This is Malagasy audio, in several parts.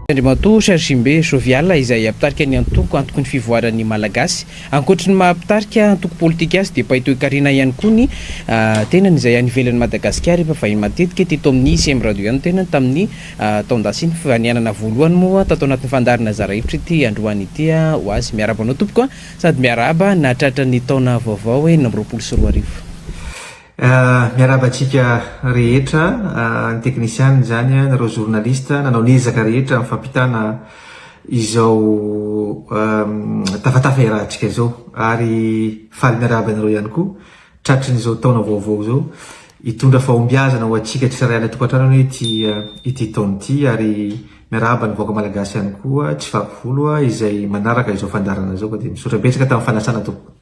Andriamatoa Sergimbe Jovial izay mpitarika ny antoko Antokon'ny Fivoaran'ny Malagasy. Ankoatry ny maha mpitarika antoko politika azy dia mpahay toekarena ihany koa ny tenany izay any ivelan'i Madagasikara efa vahiny matetika teto amin'ny ICM Radio ihany ny tenany tamin'ny taon-dasa iny. Fivanianana voalohany moa tato anatin'ny fandaharana zara hevitra ity androany ity ho azy. Miarahaba anao tompoko sady miarahaba nahatratra ny taona vaovao 2026. Miarahaba antsika rehetra, ny teknisianina izany, nareo journaliste nanao ny ezaka rehetra amin'ny fampitana izao tafatafa iarahantsika izao ary faly miarahaba anareo ihany koa tratrin'izao taona vaovao izao. Hitondra fahombiazana ho antsika tsirairay any an-tokantrano anie ity ity taona ity ary miarahaba ny vahoaka malagasy ihany koa tsy vaky volo izay manaraka izao fandaharana izao ka dia misaotra betsaka tamin'ny fanasana tompoko.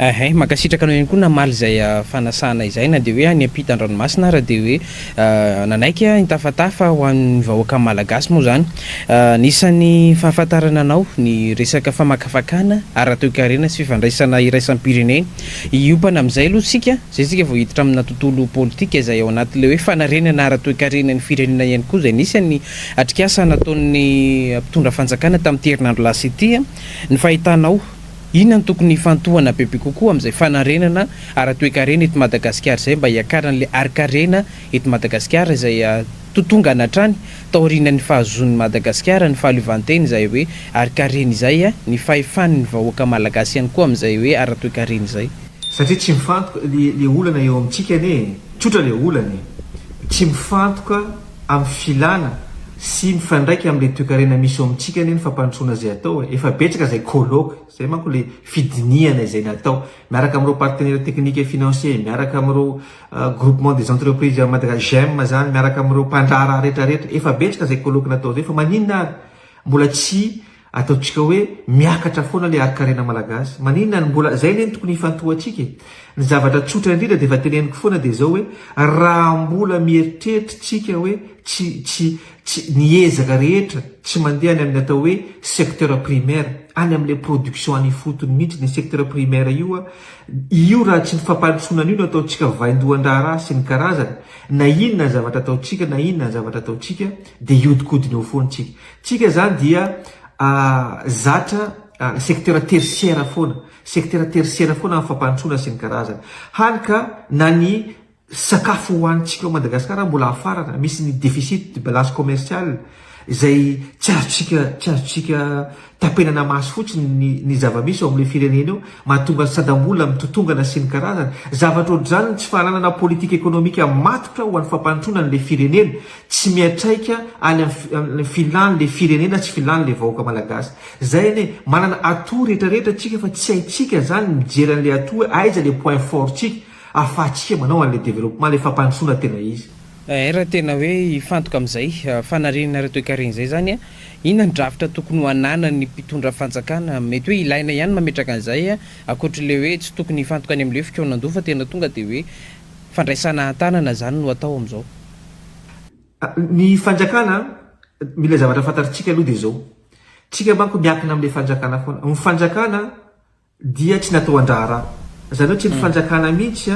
Ehe, mankasitraka anao ihany koa namaly izay fanasana izay na dia hoe any ampitan-dranomasina ara dia hoe nanaiky nitafatafa ho an'ny vahoaka malagasy moa izany. Anisan'ny fahafantarana anao ny resaka famakafakana ara-toekarena sy fifandraisana iraisam-pirenena. Hiompana amin'izay aloha isika, izay isika vao hiditra amina tontolo politika izay ao anatin'ilay hoe fanarenana ara-toekarena ny firenena ihany koa izay anisan'ny atrikasa nataon'ny mpitondra fanjakana tamin'ity herinandro lasa ity. Ny fahitanao. Inona no tokony hifantohana bebe kokoa amin'izay fanarenana ara-toekarena eto Madagasikara izay mba hiakaran'ilay harin-karena eto Madagasikara izay totongana hatrany taorian'ny fahazoan'i Madagasikara ny fahaleovantena izay hoe harin-karena izay, ny fahefan'ny vahoaka malagasy ihany koa amin'izay hoe ara-toekarena izay. Satria tsy mifantoka, le olana eo amintsika anie e, tsotra le olana e, tsy mifantoka amin'ny filana sy mifandraika amin'ilay toekarena misy eo amintsika anie ny fampandrosoana izay atao e! Efa betsaka izay colloque, izay manko ilay fidinihana izay natao, miaraka amin'ireo partenaires techniques et financiers, miaraka amin'ireo groupement des entreprises à Madagascar, GEM izany, miaraka amin'ireo mpandraharaha rehetrarehetra, efa betsaka izay colloque natao izay fa maninona ary mbola tsy Ataontsika hoe miakatra foana ilay harin-karena malagasy. Maninona no mbola, izay anie no tokony hifantohantsika e. Ny zavatra tsotra indrindra dia efa teneniko foana dia izao hoe raha mbola mieritreritra tsika hoe tsy, tsy, tsy, ny ezaka rehetra tsy mandeha any amin'ny atao hoe secteur primaire, any amin'ilay production any ifotony mihitsy, ny secteur primaire io a, io raha tsy ny fampandrosoana an'io no ataontsika vaindohan-draharaha sy ny karazany, na inona ny zavatra ataontsika na inona ny zavatra ataontsika dia hiodikodina eo foana tsika. Tsika zany dia zatra secteur tertiaire foana, secteur tertiaire foana amin'ny fampandrosoana sy ny karazany. Hany ka na ny sakafo hohanintsika ao Madagasikara mbola hafarana, misy ny déficit de balance commerciale izay tsy azontsika tsy azontsika tapenana maso fotsiny ny ny zava-misy ao amin'ilay firenena eo, mahatonga ny sadam-bola mitotongana sy ny karazany. Zavatra ohatr'izany ny tsy fahalalana politique économique matotra ho an'ny fampandrosoana an'ilay firenena. Tsy miantraika any amin'ny filàn le firenena sy filàn le vahoaka malagasy. Zay anie, manana atout rehetra rehetra tsika fa tsy haintsika zany mijery anle atout hoe aiza le point fort tsika afahantsika manao anle développement le fampandrosoana tena izy. Eh raha tena hoe hifantoka amin'izay fanarenana ara-toekarena izay izany, inona ny drafitra tokony ho ananan'ny mpitondra fanjakana? Mety hoe ilaina ihany mametraka an'izay, ankoatr'ilay hoe tsy tokony hifantoka any amin'ilay hoe fikaonandoha fa tena tonga dia hoe fandraisana an-tanana izany no atao amin'izao. Ny fanjakana, mila zavatra fantatritsika aloha dia izao, tsika manko miankina amin'ilay fanjakana foana, ny fanjakana dia tsy natao handraharaha, izany hoe tsy ny fanjakana mihitsy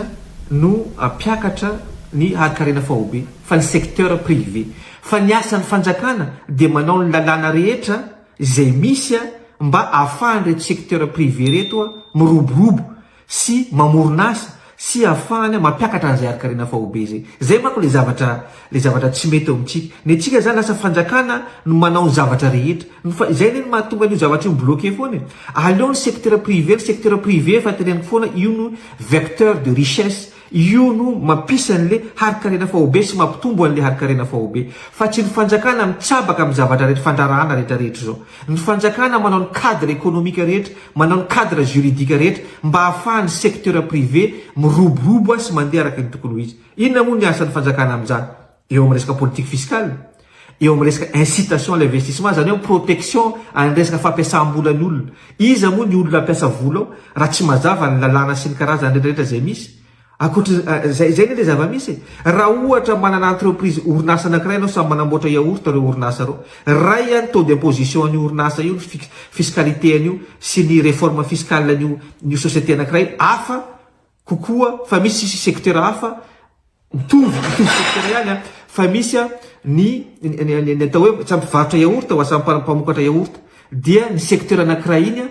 no hampiakatra ny harin-karena faobe fa ny secteur privé, fa ny asan'ny fanjakana dia manao ny lalàna rehetra izay misy mba ahafahan'ireto secteur privé ireto miroborobo sy mamorona asa sy ahafahany mampiakatra an'izay harin-karena faobe izay. Izay manko ilay zavatra ilay zavatra tsy mety eo amintsika. Ny antsika izany lasa fanjakana no manao ny zavatra rehetra. Ny fa izay anie no mahatonga an'io zavatra io mi-bloquer foana e. Aleo ny secteur privé, ny secteur privé efa teneniko foana io no vecteur de richesse, io no mampisy an'ilay harin-karena faobe sy mampitombo an'ilay harin-karena faobe. Fa tsy ny fanjakana mitsabaka amin'ny zavatra rehetra, fandraharahana rehetra rehetra izao. Ny fanjakana manao ny cadre économique rehetra, manao ny cadre juridique rehetra mba ahafahan'ny secteur privé miroborobo sy mandeha araka ny tokony ho izy. Inona moa ny asan'ny fanjakana amin'izany? Eo amin'ny resaka politique fiscale, eo amin'ny resaka incitation à l'investissement, izany hoe protection an'ny resaka fampiasam-bolan'ny olona. Iza moa ny olona hampiasa vola ao raha tsy mazava ny lalàna sy ny karazany rehetra rehetra izay misy? Ankoatra izay, izay anie ilay zava-misy e. Raha ohatra manana entreprise, orinasa anankiray ianao, samy manamboatra yaourt ireo orinasa ireo. Iray ihany taux d'imposition an'io orinasa io, ny fiscalité an'io sy ny réforme fiscale an'io an'io société anankiray hafa kokoa fa misy secteur hafa mitovy, mitovy secteur ihany an. Fa misy ny ny atao hoe samy mpivarotra yaourt ho samy mpamokatra yaourt dia ny secteur anankiray iny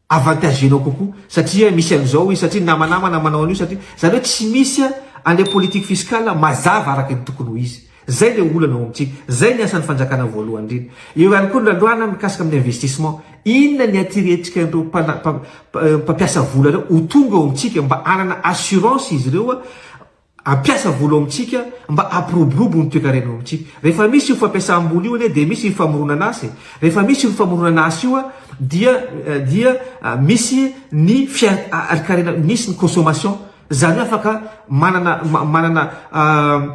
avantagenao kokoa satria misy an'izao izy satria namanamana manao an'io satria izany hoe tsy misy an'ilay politique fiscale mazava araka ny tokony ho izy. Zay le olana ao amintsika. Zay ny asan'ny fanjakana voalohany indrindra. Eo ihany koa ny lalàna mikasika amin'ny investissement. Inona ny attirer-tsika an'ireo mpampiasa vola ireo ho tonga eo amintsika mba hanana assurance izy ireo hampiasa vola ao amintsika mba hampiroborobo ny toekarena ao amintsika. Rehefa misy io fampiasam-bola io anie dia misy ny famoronana asa e. Rehefa misy io famoronana asa io dia dia misy ny fiarikarena, misy ny consommation. Izany hoe afaka manana manana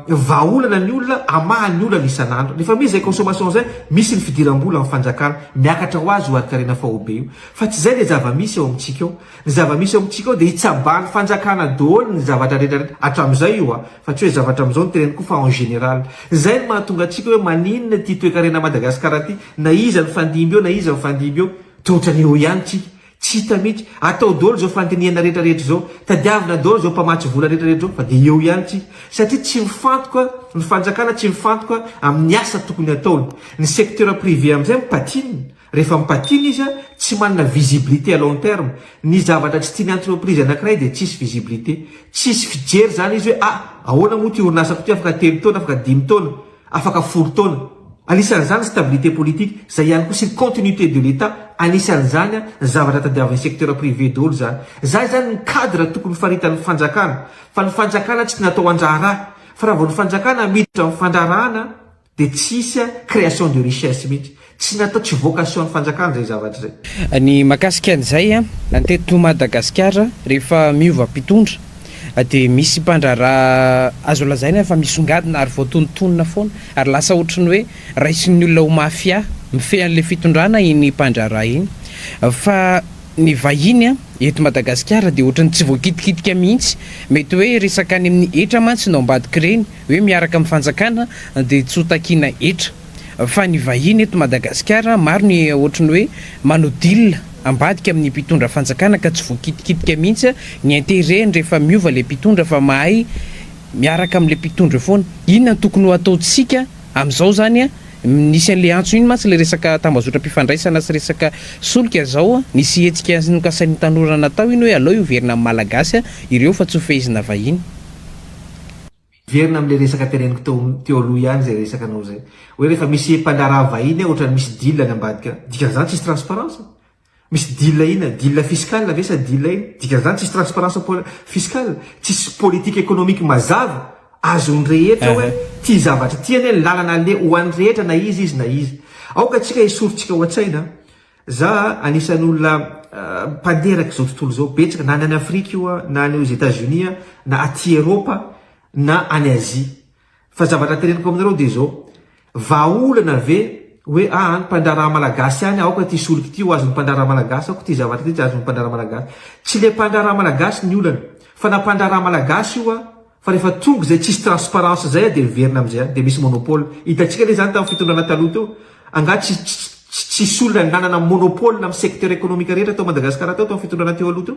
vahaolana ny olona hamaha ny olana isan'andro. Rehefa misy izay consommation izay, misy ny fidiram-bola amin'ny fanjakana. Miakatra ho azy io harikarena faobe io. Fa tsy izay ilay zava-misy ao amintsika ao. Ny zava-misy ao amintsika ao dia hitsabahan'ny fanjakana daholo ny zavatra rehetra rehetra hatramin'izay io a! Fa tsy hoe zavatra amin'izao no teneniko fa en général. Izay no mahatonga antsika hoe maninona ity toekarena Madagasikara ity na iza mifandimby eo na iza mifandimby eo toa ohatran'ny eo ihany tsika. Tsy hita mihitsy. Atao daholo izao fandinihana rehetra rehetra izao. Tadiavina daholo izao mpamatsy vola rehetra rehetra izao fa dia eo ihany tsika. Satria tsy mifantoka ny fanjakana tsy mifantoka amin'ny asa tokony hataony. Ny secteur privé amin'izay mi-patine. Rehefa mi-patine izy tsy manana visibilité à long terme. Ny zavatra tsy tian'ny entreprise anakiray dia tsisy visibilité. Tsisy fijery zany izy hoe ah ahoana moa ity orinasako ity afaka telo taona, afaka dimy taona, afaka folo taona. Anisan'izany ny stabilité politique, zay ihany koa sy ny continuité de l'Etat, anisan'izany ny zavatra tadiavin'ny secteur privé daholo zany. Zay zany ny cadre tokony faritan'ny fanjakana. Fa ny fanjakana tsy natao handraharaha. Fa raha vao ny fanjakana miditra amin'ny fandraharahana, Dia tsy hisy création de richesse mihitsy. Tsy natao, tsy vocation ny fanjakana izay zavatra izay. Ny mahakasika an'izay, ny teto Madagasikara rehefa miova mpitondra dia misy mpandraharaha azo lazaina fa misongadina ary voatonontonona foana ary lasa ohatry ny hoe raisin'ny olona ho mafia mifehy an'ilay fitondrana iny mpandraharaha iny fa ny vahiny eto Madagasikara dia ohatry ny tsy voakitikitika mihitsy. Mety hoe resaka any amin'ny hetra mantsy no ambadik'ireny. Hoe miaraka amin'ny fanjakana dia tsy ho takiana hetra. Fa ny vahiny eto Madagasikara maro ny ohatry ny hoe manao deal ambadika amin'ny mpitondra fanjakana ka tsy voakitikitika mihitsy ny intérêt-ny rehefa miova ilay mpitondra fa mahay miaraka amin'ilay mpitondra eo foana. Inona no tokony ho ataontsika amin'izao izany? Nisy an'ilay antso iny mantsy ilay resaka tambazotram-pifandraisana sy resaka solika izao. Nisy hetsika nokasain'ny tanora natao iny hoe aleo hiverina amin'ny Malagasy ireo fa tsy ho fehezina vahiny. Miverina amin'ilay resaka teneniko teo teo aloha ihany izay resakanao izay. Hoe rehefa misy mpandraharaha vahiny ao ohatran'ny misy deal any ambadika any. Dikan'izany tsisy transparence? Misy deal inona? Deal fiscal ve sa deal inona? Dikan'izany tsisy transparence fiscale? Tsisy politique économique mazava azon'ny rehetra hoe ity zavatra ity anie ny lalana aleha ho an'ny rehetra na iza izy na iza. Aoka tsika esorintsika ao an-tsaina Za anisan'ny olona mpanderaka izao tontolo izao betsaka na any Afrika io na any aux Etats Unis na aty Eropa na any Asie. Fa zavatra teneniko aminareo dia izao, vahaolana ve hoe ah ny mpandraharaha malagasy ihany aoka ity solika ity ho azon'ny mpandraharaha malagasy, aoka ity zavatra ity tsy azon'ny mpandraharaha malagasy. Tsy le mpandraharaha malagasy ny olana fa na mpandraharaha malagasy io Fa rehefa tonga izay tsisy transparence izay dia miverina amin'izay ihany dia misy monopole. Hitantsika anie izany tamin'ny fitondrana taloha teo. Angaha tsy tsisy olona nanana monopole amin'ny secteur économique rehetra tao Madagascar tao tamin'ny fitondrana teo aloha teo.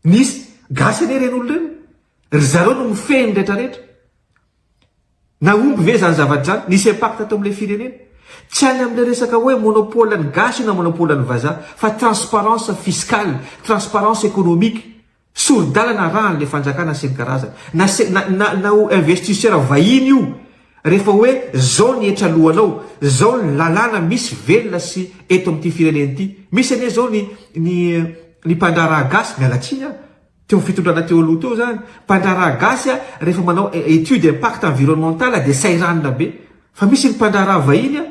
Nisy gasy anie ireny olona ireny. Ry zareo no mifehy ny rehetra rehetra. Nahomby ve izany zavatra izany? Nisy impact teo amin'ilay firenena? Tsy any amin'ilay resaka hoe monopole ny gasy io na monopole ny vazaha fa transparence fiscale, transparence économique. Sori-dalana arahany le fanjakana sy ny karazany. Na se na na na ho investisseur vahiny io, rehefa hoe zao ny hetra alohanao, zao ny lalàna misy velona sy eto amin'ity firenena ity. Misy anie zao ny ny ny mpandraharaha gasy, miala tsiny aho, teo amin'ny fitondrana teo aloha teo zany, mpandraharaha gasy a, rehefa manao étude impact environnemental dia sairanina be. Fa misy ny mpandraharaha vahiny a,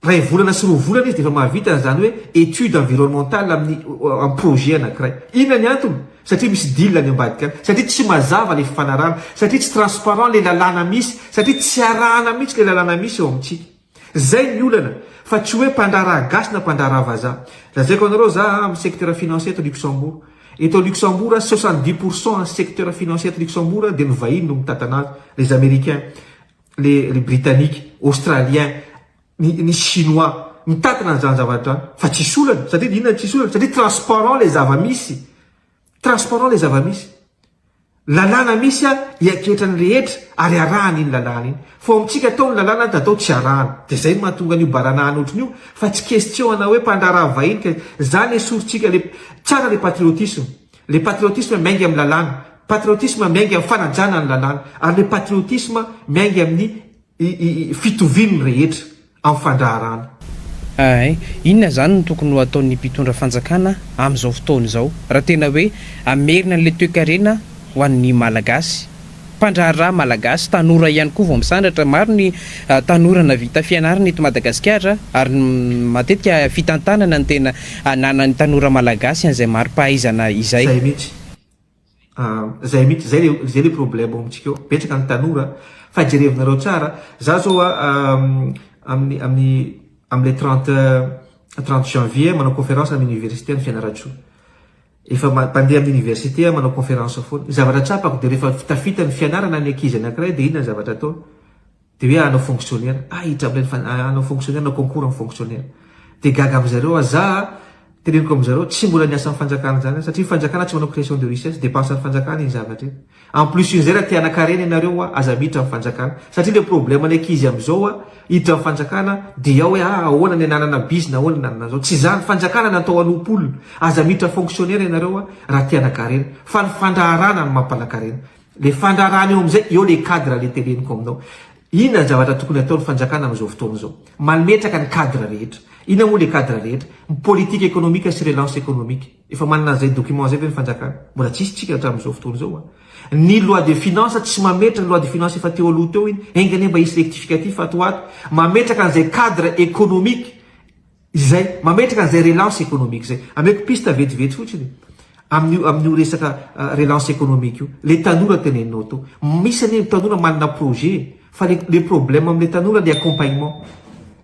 Iray volana sy roa volana izy dia efa mahavita an'izany hoe étude environnementale amin'ny amin'ny projet anankiray. Inona ny antony? Satria misy deal any ambadika any, satria tsy mazava ilay fifanarahana, satria tsy transparent ilay lalàna misy, satria tsy arahana mihitsy ilay lalàna misy eo amintsika. Izay ny olana fa tsy hoe mpandraharaha gasy na mpandraharaha vazaha. Lazaiko anareo za amin'ny secteur financier eto Luxembourg. Eto Luxembourg, 70 pour cent ny secteur financier eto Luxembourg dia ny vahiny no mitantana azy, les américains. les les britanniques, australiens, ny ny chinois mitatana an'izany zavatra izany fa tsisy olana satria inona no tsisy olana satria transparent le zava-misy, transparent le zava-misy. Lalàna misy a ianketra ny rehetra ary arahana iny lalàna iny. Fa ao amintsika atao ny lalàna de atao tsy arahana. De zay no mahatonga an'io baranahana ohatran'io fa tsy question ana hoe mpandraharaha vahiny ka zany esorintsika le tsara le patriotisme. Le patriotisme miainga amin'ny lalàna, patriotisme miainga amin'ny fanajana ny lalàna ary le patriotisme miainga amin'ny fitovian'ny rehetra amin'ny fandraharahana. Hay, inona izany no tokony ho ataon'ny mpitondra fanjakana amin'izao fotoana izao raha tena hoe hamerina an'ilay toekarena ho an'ny Malagasy? Mpandraharaha Malagasy, tanora ihany koa vao misandratra, maro ny tanora nahavita fianarana eto Madagasikara ary matetika fitantanana no tena ananan'ny tanora Malagasy an'izay mari-pahaizana izay. Zay mihitsy. Zay mihitsy, zay le zay le problème ao amintsika eo, betsaka ny tanora fa jerevinareo tsara, za zao a amin'ny amin'ny amle 30 30 janvier manao conférence amin'ny université any Fianarantsoa, efa mpandeha amin'ny université aho manao conférence foana, ny zavatra tsapako de rehefa tafita ny fianarana ny ankizy anakiray de inona ny zavatra ataony? De hoe hanao fonctionnaire, ah hiditra amin'ilay fan, hanao fonctionnaire, hanao concours amin'ny fonctionnaire. De gaga amin'zareo aho, za teneniko amin'zareo tsy mbola niasa amin'ny fanjakana zany aho, satria ny fanjakana tsy manao création de richesse, dépense an'ny fanjakana iny zavatra iny. En plus in'izay raha te hanakarena ianareo hoa aza miditra amin'ny fanjakana, satria le problème ny ankizy amin'izao hoa hiditra amin'ny fanjakana de ao hoe ah ahoana ny ananana bizina, ahoana ny ananana zao, tsy izany, fanjakana natao hanompo olona, aza miditra fonctionnaire ianareo hoa raha te hanakarena, fa ny fandraharahana no mampanakarena. Le fandrarana eo amizay, eo le cadre le teneniko aminao. Inona ny zavatra tokony atao ny fanjakana amizao fotoana izao? Mametraka ny cadre rehetra. Inona moa le cadre rehetra? Ny politique économique sy relance économique. Efa manana an'izay document zay ve ny fanjakana? Mbola tsisy tsika hatramin'izao fotoana izao a. Ny loi de finance tsy mametra, ny loi de finance efa teo aloha teo iny, enga anie mba hisy rectificatif ato ho ato. Mametraka an'izay cadre économique Izay, mametraka an'izay relance économique izay. Ameko piste vetivety fotsiny amin'io amin'io resaka relance économique io. Le tanora teneninao teo. Misy anie ny tanora manana projet fa le le problème amin'le tanora le accompagnement.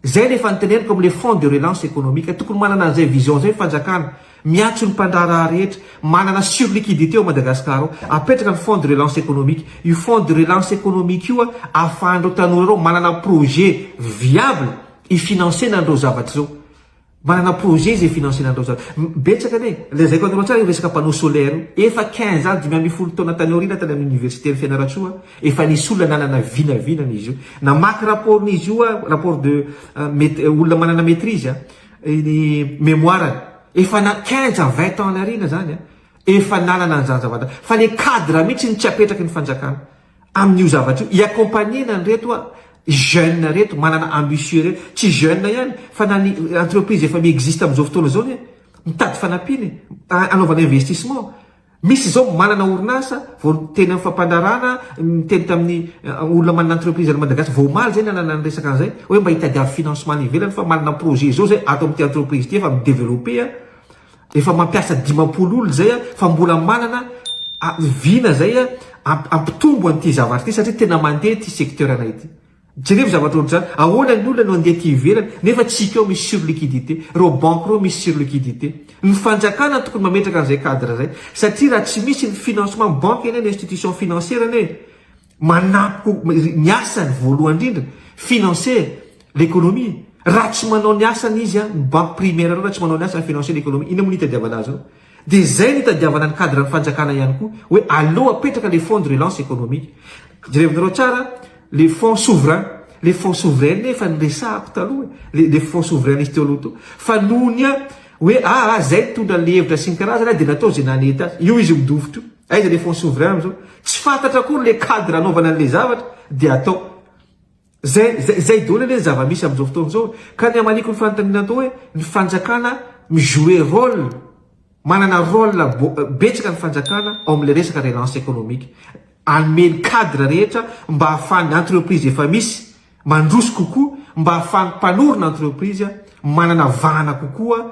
Zay le efa noteneniko amin'le fonds de relance économique. Tokony manana an'izay vision zay ny fanjakana. Miantso ny mpandraharaha rehetra manana surliquidité ao Madagascar ao. Apetraka ny fonds de relance économique. Io fonds de relance économique io ahafahan'ireo tanora ireo manana projet viable hi-financer-na an'ireo zavatra ireo. Manana projet izy hi-financer-na an'ireo zavatra. Betsaka anie, lazaiko anareo tsara io resaka panneau solaire io. Efa 15 ans, 15 taona tany aoriana tany amin'ny université-n'i Fianarantsoa, efa nisy olona nanana vinavinana izy io. Namaky rapport-n'izy io aho, rapport de olona manana maitrise, ny mémoire-ny. Efa na 15 à 20 ans any aoriana zany, efa nanana an'izany zavatra. Fa le cadre mihitsy no tsy apetraky ny fanjakana. Amin'io zavatra io, i-accompagner-na an'ireto jeunes ireto, manana ambitieux ireto, tsy jeunes ihany fa na ny entreprise efa mi-existe amin'izao fotoana izao anie mitady fanampiana e, hanaovana investissement. Misy izao manana orinasa, vao niteny amin'ny fampandraharahana, niteny tamin'ny olona manana entreprise any Madagascar, vao omaly izay nanana ny resaka an'izay, hoe mba hitadiavo financement any ivelany fa manana projet izao izay ato amin'ity entreprise ity efa mi-developper. Efa mampiasa 50 olona izay fa mbola manana vina izay hampitombo an'ity zavatra ity satria tena mandeha ity secteur anay ity. Jerevo zavatra ohatr'izany. Ahoana ny olona no handeha aty ivelany nefa tsika ao misy surliquidité. Ireo banky ireo misy surliquidité. Ny fanjakana no tokony mametraka an'izay cadre izay satria raha tsy misy ny financement banky anie ny institution financière anie Manampy ny asany voalohany indrindra, financer l'économie. Raha tsy manao ny asany izy, ny banque primaire ireo raha tsy manao ny asany financer l'économie, inona moa no hitadiavana azy ireo? Dia izay no hitadiavana ny cadre ny fanjakana ihany koa, hoe aleo apetraka le fonds de relance économique. Jerevinareo tsara le fonds souverain, le fonds souverain efa niresahako taloha e, le le fonds souverain nisy teo aloha teo, fa noho ny hoe aa zay nitondra an'le hevitra sy ny karazany dia natao izay nanety azy, io izy midofotra io. Aiza le fonds souverain amizao? Tsy fantatra akory le cadre anaovana anle zavatra dia atao. Zay zay zay daholo anie ny zava-misy amizao fotoana izao e. Ka ny hamaliako ny fanontaniana atao hoe ny fanjakana mi-jouer role, manana role betsaka ny fanjakana ao amle resaka relance économique. Hanome ny cadre rehetra mba ahafahan'ny entreprise efa misy mandroso kokoa, mba ahafahan'ny mpanorina entreprise manana vahana kokoa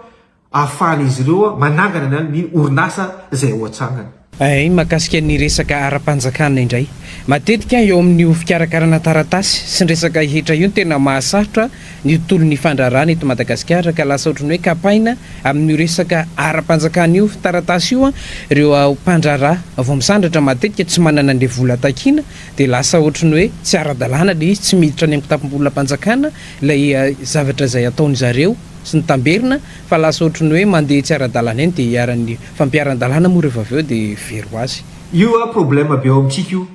ahafahan'izy ireo manangana ny orinasa izay ho atsangany. Hay, mahakasika ny resaka ara-panjakana indray. Matetika eo amin'io fikarakarana taratasy sy ny resaka hetra io no tena mahasarotra ny tontolon'ny fandraharahana eto Madagasikara ka lasa ohatran'ny hoe kapaina amin'io resaka ara-panjakana io taratasy io ireo mpandraharaha vao misandratra matetika tsy manana an'ilay vola takiana dia lasa ohatran'ny hoe tsy ara-dalàna ilay izy, tsy miditra any amin'ny kitapom-bolam-panjakana ilay zavatra izay ataon'izareo. sy ny tamberina fa lasa ohatry ny hoe mandeha tsy ara-dalàna eny dia iharan'ny fampiharan-dalàna moa rehefa avy eo dia very ho azy. Io a problème be ao amintsika io,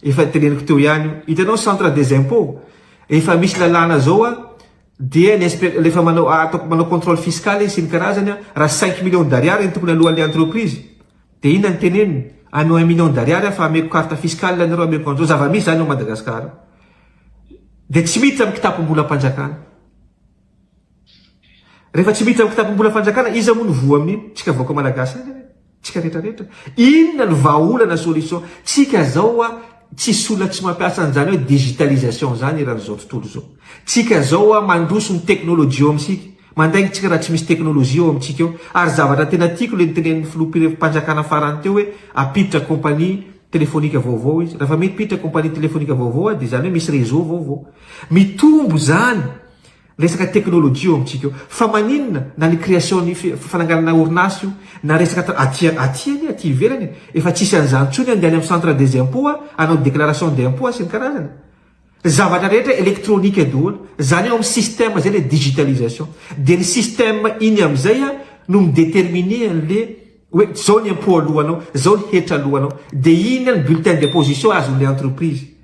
efa teneniko teo ihany io. Hitanao centre des impôts, efa misy lalàna zao a, dia ny inspe- rehefa manao ataoko manao contrôle fiscal izy sy ny karazany a, raha cinq millions d'ariary ny tokony aloan'ilay entreprise, dia inona ny teneniny? Anao un million d'ariary aho fa ameko carte fiscale anareo ameko an'izao, zava-misy zany ao Madagascar. Dia tsy miditra amin'ny kitapom-bolam-panjakana. Rehefa tsy miditra amin'ny kitapom-bola fanjakana, iza moa no voa amin'iny? Tsika vahoaka malagasy ihany anie. Tsika rehetra rehetra. Inona no vahaolana solution? Tsika zao a tsisy olona tsy mampiasa an'izany hoe digitalisation zany eran'izao tontolo izao. Tsika zao a mandroso ny teknolojia eo amintsika. Mandainga tsika raha tsy misy teknolojia eo amintsika eo. Ary zavatra tena tiako le notenenin'ny filoham-pirenenm-panjakana farany teo hoe ampiditra compagnie telefonika vaovao izy. Raha fa mipiditra compagnie telefonika vaovao a dia izany hoe misy réseau vaovao. Mitombo zany Resaka teknolojia eo amintsika eo. Fa maninona na ny création ny fananganana orinasa io na resaka aty aty anie aty ivelany e, efa tsisy an'izany intsony andeha any amin'ny centre des impôts hanao déclaration d'impôts sy ny karazany. Zavatra rehetra électronique daholo. Zany eo amin'ny système zay le digitalisation. Dia ny système iny amin'izay no mi-déterminer an'le hoe zao ny impôt aloanao, zao ny hetra aloanao. Dia iny ny bulletin d'imposition azon'le entreprise.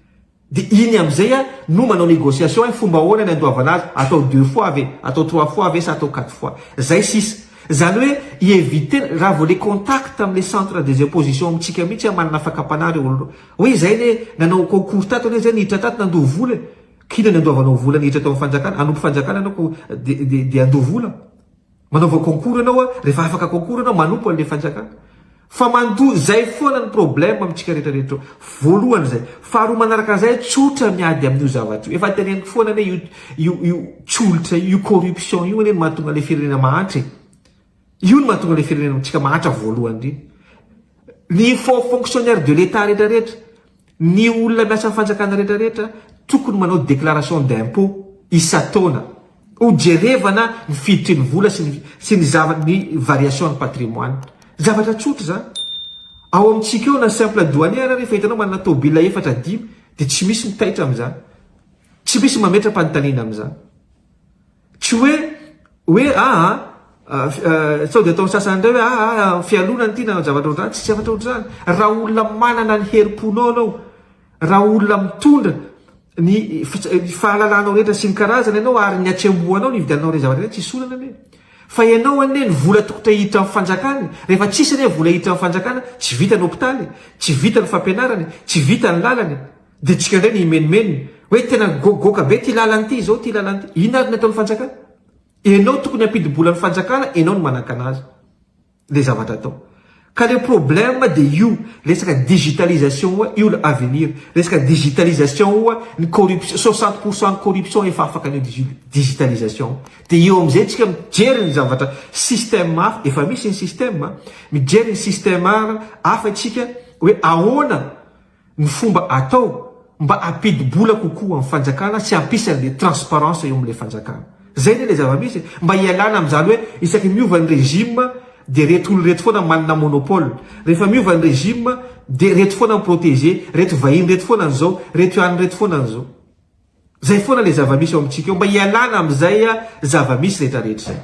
Dia iny amin'izay a no manao négociation hoe fomba ahoana ny andoavana azy, atao deux fois ve, atao trois fois ve sa atao quatre fois. Zay sisa. Zany hoe hi-éviter, raha vao le contact amin'le centre des impositions amintsika mihitsy a manana fakam-panahy reo olona reo. Hoe zay anie nanao concours tato anie zay niditra tato nandoa vola e. K'inona ny andoavanao vola niditra tao amin'ny fanjakana, hanompo fanjakana ianao ko dia dia dia handoa vola. Manaova concours ianao a, rehefa afaka concours ianao manompo an'ilay fanjakana. Fa mandoa, zay foana ny problème amintsika rehetra rehetra eo. Voalohany zay. Faharoa manaraka an'izay, tsotra miady amin'io zavatra io. Efa teneniko foana anie io io io tsolotra io, io corruption io anie no mahatonga ilay firenena mahantra e. Io no mahatonga ilay firenena amintsika mahantra voalohany indrindra. Ny faux fonctionnaire de l'Etat rehetra rehetra, Ny olona miasa amin'ny fanjakana rehetra rehetra tokony manao déclaration d'impôt isan-taona ho jerevana ny fiditry ny vola sy ny sy ny zava ny variation ny patrimoine. Zavatra tsotra izany. Ao amintsika eo na simple douanier ara rehefa hitanao manana tôbila efatra dimy dia tsy misy mitaitra amin'izany. Tsy misy mametra-panontaniana amin'izany. Tsy hoe hoe aa sao dia ataon'ny sasany indray hoe aa fialonana ity na zavatra ohatr'izany, tsy zavatra ohatr'izany. Raha olona manana ny herim-ponao ianao, raha olona mitondra ny fahalalanao rehetra sy ny karazany ianao ary ny hatsembohanao ny hividiananao ireny zavatra ireny, tsisy olana anie. Fa ianao anie ny vola tokony hiditra amin'ny fanjakana, rehefa tsisy anie vola hiditra amin'ny fanjakana, tsy vita ny hopitaly, tsy vita ny fampianarana, tsy vita ny lalana. Dia tsika indray ny himenomenona hoe tena goagoaka be ity lalana ity izao ity lalana ity. Inona ary ny ataon'ny fanjakana? Enao tokony hampidi-bola ny fanjakana, enao no manakana azy. Le zavatra atao. Ka le problème dia io resaka digitalisation oa io le avenir. Resaka digitalisation oa ny corruption 60 pour cent ny corruption efa afaka an'io digitalisation. Dia eo amin'izay tsika mijery ny zavatra système hafa, efa misy ny système, mijery ny système hafa tsika hoe ahoana ny fomba atao mba hampidi-bola kokoa amin'ny fanjakana sy hampisy an'ilay transparence eo amin'ilay fanjakana. Zay anie ilay zava-misy e! Mba hialana amin'izany hoe isaky ny miova ny régime dia reto olona reto foana manana monopole. Rehefa miova ny régime dia reto foana mi-protéger, reto vahiny reto foana an'izao, reto ihany reto foana an'izao. Zay foana le zava-misy ao amintsika eo, mba hialana amin'izay zava-misy rehetra rehetra izay.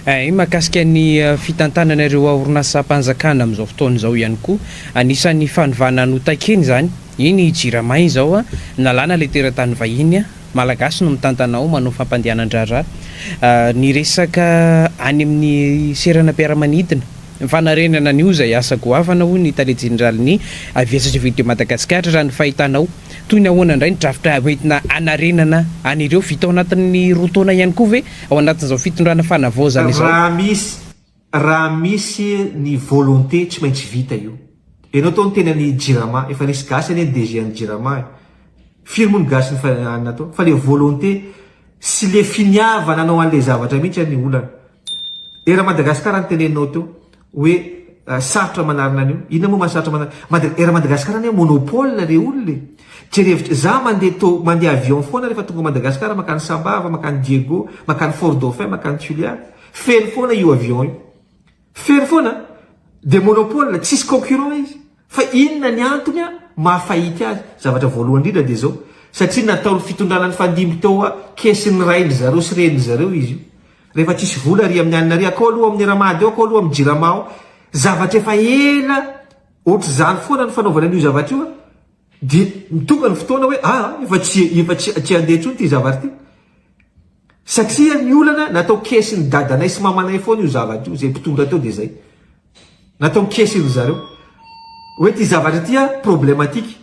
Hay, mahakasika ny fitantanana ireo orinasam-panjakana amin'izao fotoana izao ihany koa, anisan'ny fanovana notakiany izany, iny Jirama iny izao, nalana ilay teratany vahiny, Malagasy no mitantana ao, manao fampandehanan-draharaha. Ny resaka any amin'ny seranam-piaramanidina, ny fanarenana an'io izay asa goavana hoy ny tale jeneralin'ny Aviation Civile de Madagascar, raha ny fahitanao. Toy ny ahoana indray ny drafitra hoentina hanarenana an'ireo? Vita ao anatin'ny roa taona ihany koa ve ao anatin'izao fitondrana fanavaozana izao? Raha misy raha misy ny volonté tsy maintsy vita io. Enao tao niteny an'i jirama, efa nisy gasy anie ny DG an'i jirama e. Firy moa ny gasy nifa natao? Fa le volonté sy le finiavana hanao an'le zavatra mihitsy ny olana. Era Madagascar no teneninao teo hoe sarotra manarina an'io. Inona moa mahasarotra manarina? Mada- Era Madagascar anie monopole re olona e. Jerevo, za mandeha to mandeha avion foana rehefa tonga Madagascar makany Sambava, makany Diego, makany Fort Dauphin, makany Tuléar. Feno foana io avion io. Feno foana. Dia monopole, tsisy concurrent izy. Fa inona ny antony maha fahity azy? Zavatra voalohany indrindra dia izao, satria nataon'ny fitondrana nifandimby teo kesin'ny rain-dry zareo sy renin-dry zareo izy io. Rehefa tsisy vola ary amin'ny anona ary, akao aloha amin'ny Ramady ao, akao aloha amin'ny Jirama ao. Zavatra efa ela. Ohatr'izany foana ny fanaovana an'io zavatra io an! Dia tonga ny fotoana hoe aa efa tsy efa tsy tsy handeha intsony ity zavatra ity. Satria ny olana natao kesin'ny dadanay sy mamanay foana io zavatra io, izay mpitondra teo dia izay. Natao kesin-dry zareo. Hoe ity zavatra ity an problematique.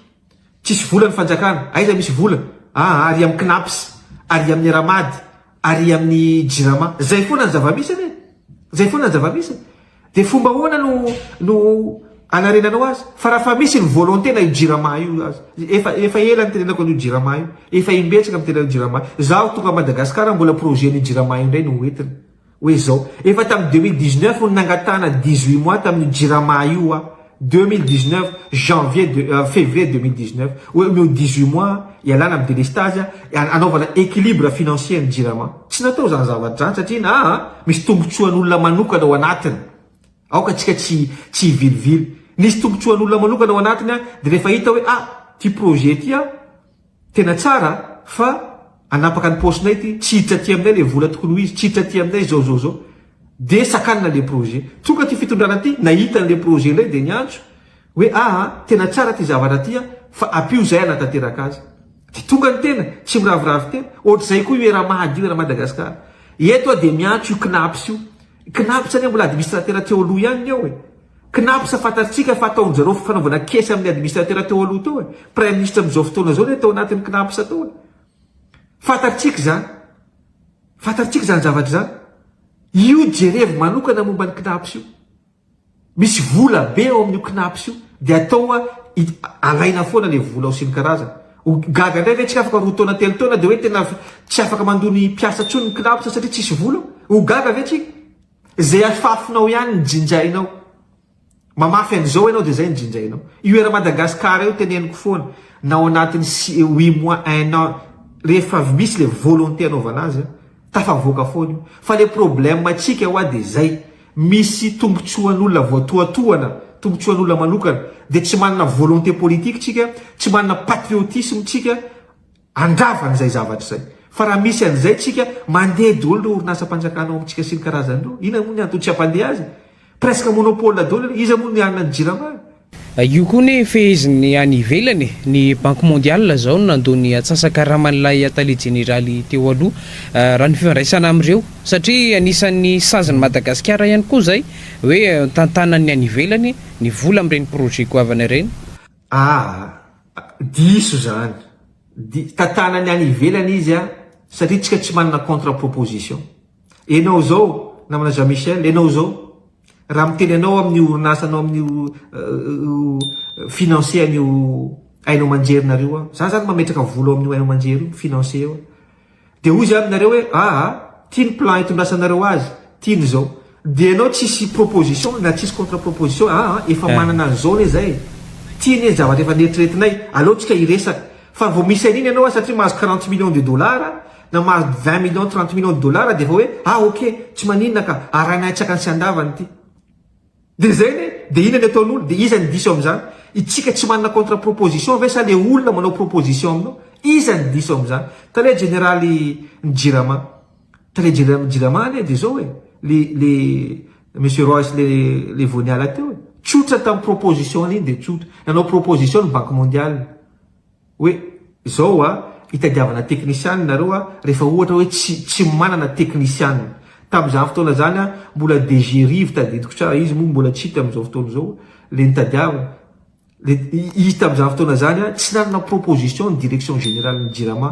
Tsisy vola ny fanjakana. Aiza misy vola? Aa ary amin'ny Cnaps, ary amin'ny Ramad, ary amin'ny Jirama. Zay foana ny zava-misy anie. Zay foana ny zava-misy. Dia fomba ahoana no no anarenanao azy? Fa raha fa misy ny volonté na io Jirama io aza. Efa efa ela nitenenako an'io Jirama io. Efa imbetsaka miteny an'io Jirama. Zaho tonga Madagascar mbola projet an'io Jirama io indray no hoentina. Hoe zao. Efa tamin'ny 2019 no nangatahana 18 mois tamin'io Jirama io aho. 2019 janvier de février 2019 hoe omeo 18 mois ialana amin'ny délestage anaovana équilibre financier ny Jirama. Tsy natao izany zavatra izany satria na misy tombotsoan'olona manokana ao anatiny. Aoka tsika tsy tsy hivilivily. Nisy tombotsoan'olona manokana ao anatiny dia rehefa hita hoe ah ty projet ty ah Tena tsara fa anapaka ny paosinay ity, tsy hiditra aty aminay le vola tokony ho izy, tsy hiditra aty aminay zao zao zao. De sakanina le projet. Tonga ty fitondrana ty, nahita anle projet indray de niantso hoe aa tena tsara ty zavatra ty fa ampio zay hanatanteraka azy. De tonga ny tena, tsy miraviravy tena. Ohatr'izay koa io Eramad io, Era Madagascar. Eto aho de miantso io Cnaps io. Cnaps anie mbola administrateur teo aloha ihany ny eo e. Cnaps fantatsika fa ataon-jareo fanaovana caisse amin'ny administrateur teo aloha teo e. Praiminisitra amin'izao fotoana izao anie tao anatin'ny Cnaps tao e. Fantatsika izany. Fantatsika izany zavatra izany. Io jerevo manokana momba ny Cnaps io. Misy vola be ao amin'io Cnaps io. Dia atao alaina foana le vola ao sy ny karazany. Ho gaga indray ve tsika afaka roa taona telo taona dia hoe tena tsy afaka mandoa ny mpiasa intsony ny Cnaps satria tsisy vola? Ho gaga ve tsika? Izay afafinao ihany ny jinjainao. Mamafy an'izao ianao dia izay ny jinjainao. Io Air Madagascar io teneniko foana, na ao anatin'ny six, huit mois, un an, rehefa misy le volonté anaovana azy, tafavoaka foana io. Fa le problème antsika hoa dia izay, misy tombotsoan'olona voatohatohana, tombotsoan'olona manokana, dia tsy manana volonté politique tsika, tsy manana patriotisme tsika, Handrava an'izay zavatra izay. Fa raha misy an'izay tsika, mandeha daholo ireo orinasam-panjakana ao amintsika sy ny karazany ireo. Inona moa ny antony tsy hampandeha azy? Presque monopole daholo ireo. Iza moa no mianina ny Jirama e? Io koa anie fehezin'ny any ivelany e! Ny Banque Mondiale izao no nandoa ny antsasa-karaman'ilay tale jeneraly teo aloha, raha ny fifandraisana amin'ireo. Satria anisan'ny sazin'i Madagasikara ihany koa izay, hoe tantanan'ny any ivelany ny vola amin'ireny projet goavana ireny. Aa diso zany, di, tantanany any ivelany izy a, satria tsika tsy manana contre proposition. Enao zao namana Jean Michel, enao zao raha miteny anao amin'io orinasanao amin'io financier an'io haino aman-jery nareo aho, za zany mametraka vola ao amin'io haino aman-jery io, financier io. Dia hoy izy aminareo hoe, aa, ty ny plan itondrasanareo azy, ty ny zao. Dia ianao tsisy proposition na tsisy contre proposition, aa, efa manana an'izao anie zay e. Ty anie ny zavatra efa neritreretinay, aleo tsika hiresaka. Fa vao misy an'iny ianao satria mahazo 40 millions de dollars, na mahazo 20 millions, 30 millions de dollars dia efa hoe, ah ok, tsy maninona ka, arahinay antsakany sy andavany ity. Dia zay anie, dia inona ny ataon'olona, dia iza ny diso amin'izany? Itsika tsy manana contre proposition ve sa le olona manao proposition aminao? Iza ny diso amin'izany? Tale jeneraly ny jirama, tale jeneraly ny jirama anie dia zao e, le le monsieur Royce le le vao niala teo e, tsotra tamin'ny proposition iny dia tsotra, nanao proposition ny banque mondiale. Hoe zao a, hitadiavana teknisianina nareo a, rehefa ohatra hoe tsy tsy manana teknisianina. Tamin'izany fotoana izany a, mbola DG Rivo tadidiko tsara, izy moa mbola tsy hita amin'izao fotoana izao, le nitadiavana, le izy tamin'izany fotoana izany a, tsy nanana proposition ny direction générale ny Jirama.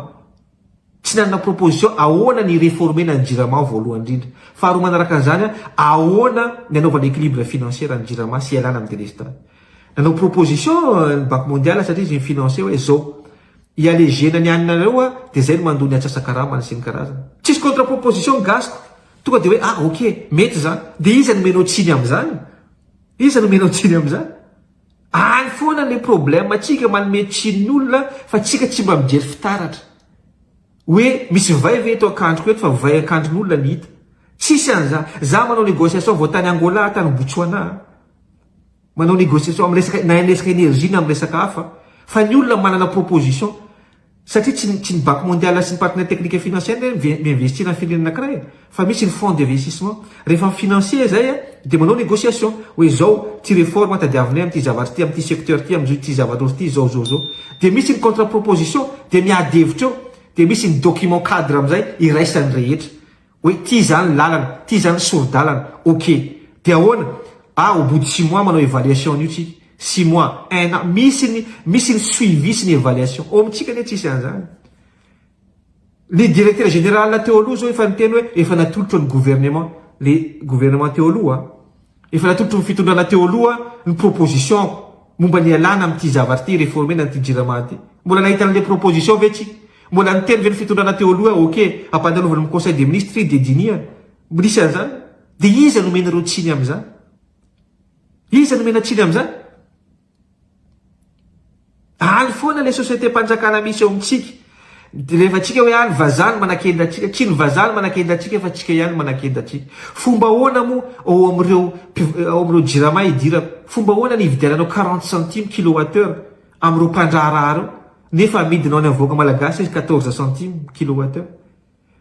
Tsy nanana proposition ahoana ny hi-reformer-na ny Jirama voalohany indrindra. Faharoa manaraka an'izany, ahoana ny hanaovana équilibre financier ny Jirama sy hialana amin'ny délestage. Nanao proposition ny Banque mondiale satria izy mi-financer hoe zao, hi-alléger-na ny aninareo dia zay no mandoa ny antsasa-karamany sy ny karazany. Tsisy contre proposition ny gasy ko. Tonga dia hoe ah ok, mety izany. Dia iza no omenao tsiny amin'izany? Iza no omenao tsiny amin'izany? Any foana le problème tsika manome tsiny ny olona fa tsika tsy mba mijery fitaratra. Hoe misy vay ve eto ankandriko eto fa vay ankandrin'olona ny hita. Tsisy an'izany. Za manao négociation vao tany Angola tany Botswana. Manao négociation amin'ny resaka na resaka énergie na amin'ny resaka hafa fa ny olona manana proposition. Satria tsy tsy ny banque mondiale sy ny partenaire technique et financier anie mi-investir amin'ny firenena anankiray e! Fa misy ny fonds d'investissement. Rehefa mi-financer izay dia manao négociation hoe izao ity réforme tadiavinay amin'ity zavatra ity, amin'ity secteur ity, amin'ity zavatra ity, izao izao izao. Dia misy ny contre proposition, dia miady hevitra eo. Dia misy ny document cadre amin'izay iraisan'ny rehetra. Hoe ity izany lalana, ity izany sori-dalana, ok. Dia ahoana? Ah au bout de six mois manao évaluation an'io tsika. Six mois, un an, misy ny misy ny suivi sy ny évaluation. Ao amintsika anie tsisy an'izany. Ny directeur général teo aloha zao efa niteny hoe efa natolotro ny gouvernement, le gouvernement teo aloha, efa natolotro ny fitondrana teo aloha ny proposition-ko momba ny hialana amin'ity zavatra ity, réformer-na an'ity jirama ity. Mbola nahita an'ilay proposition ve tsika? Mbola niteny ve ny fitondrana teo aloha hoe ok, ampandalovana amin'ny conseil des ministres ity dia dinihana? Nisy an'izany? Dia iza no omenareo tsiny amin'izany? Iza no omena tsiny amin'izany? Any foana ilay société-mpanjakana misy eo amintsika. Dia rehefa tsika hoe any vazaha no manakenda antsika, tsy ny vazaha no manakenda antsika fa tsika ihany no manakenda antsika. Fomba ahoana moa ao amin'ireo ao amin'ireo jirama idirako? Fomba ahoana ny hividiananao 40 centimes kilowatt heure amin'ireo mpandraharaha ireo nefa amidinao any amin'ny vahoaka malagasy izy 14 centimes kilowatt heure?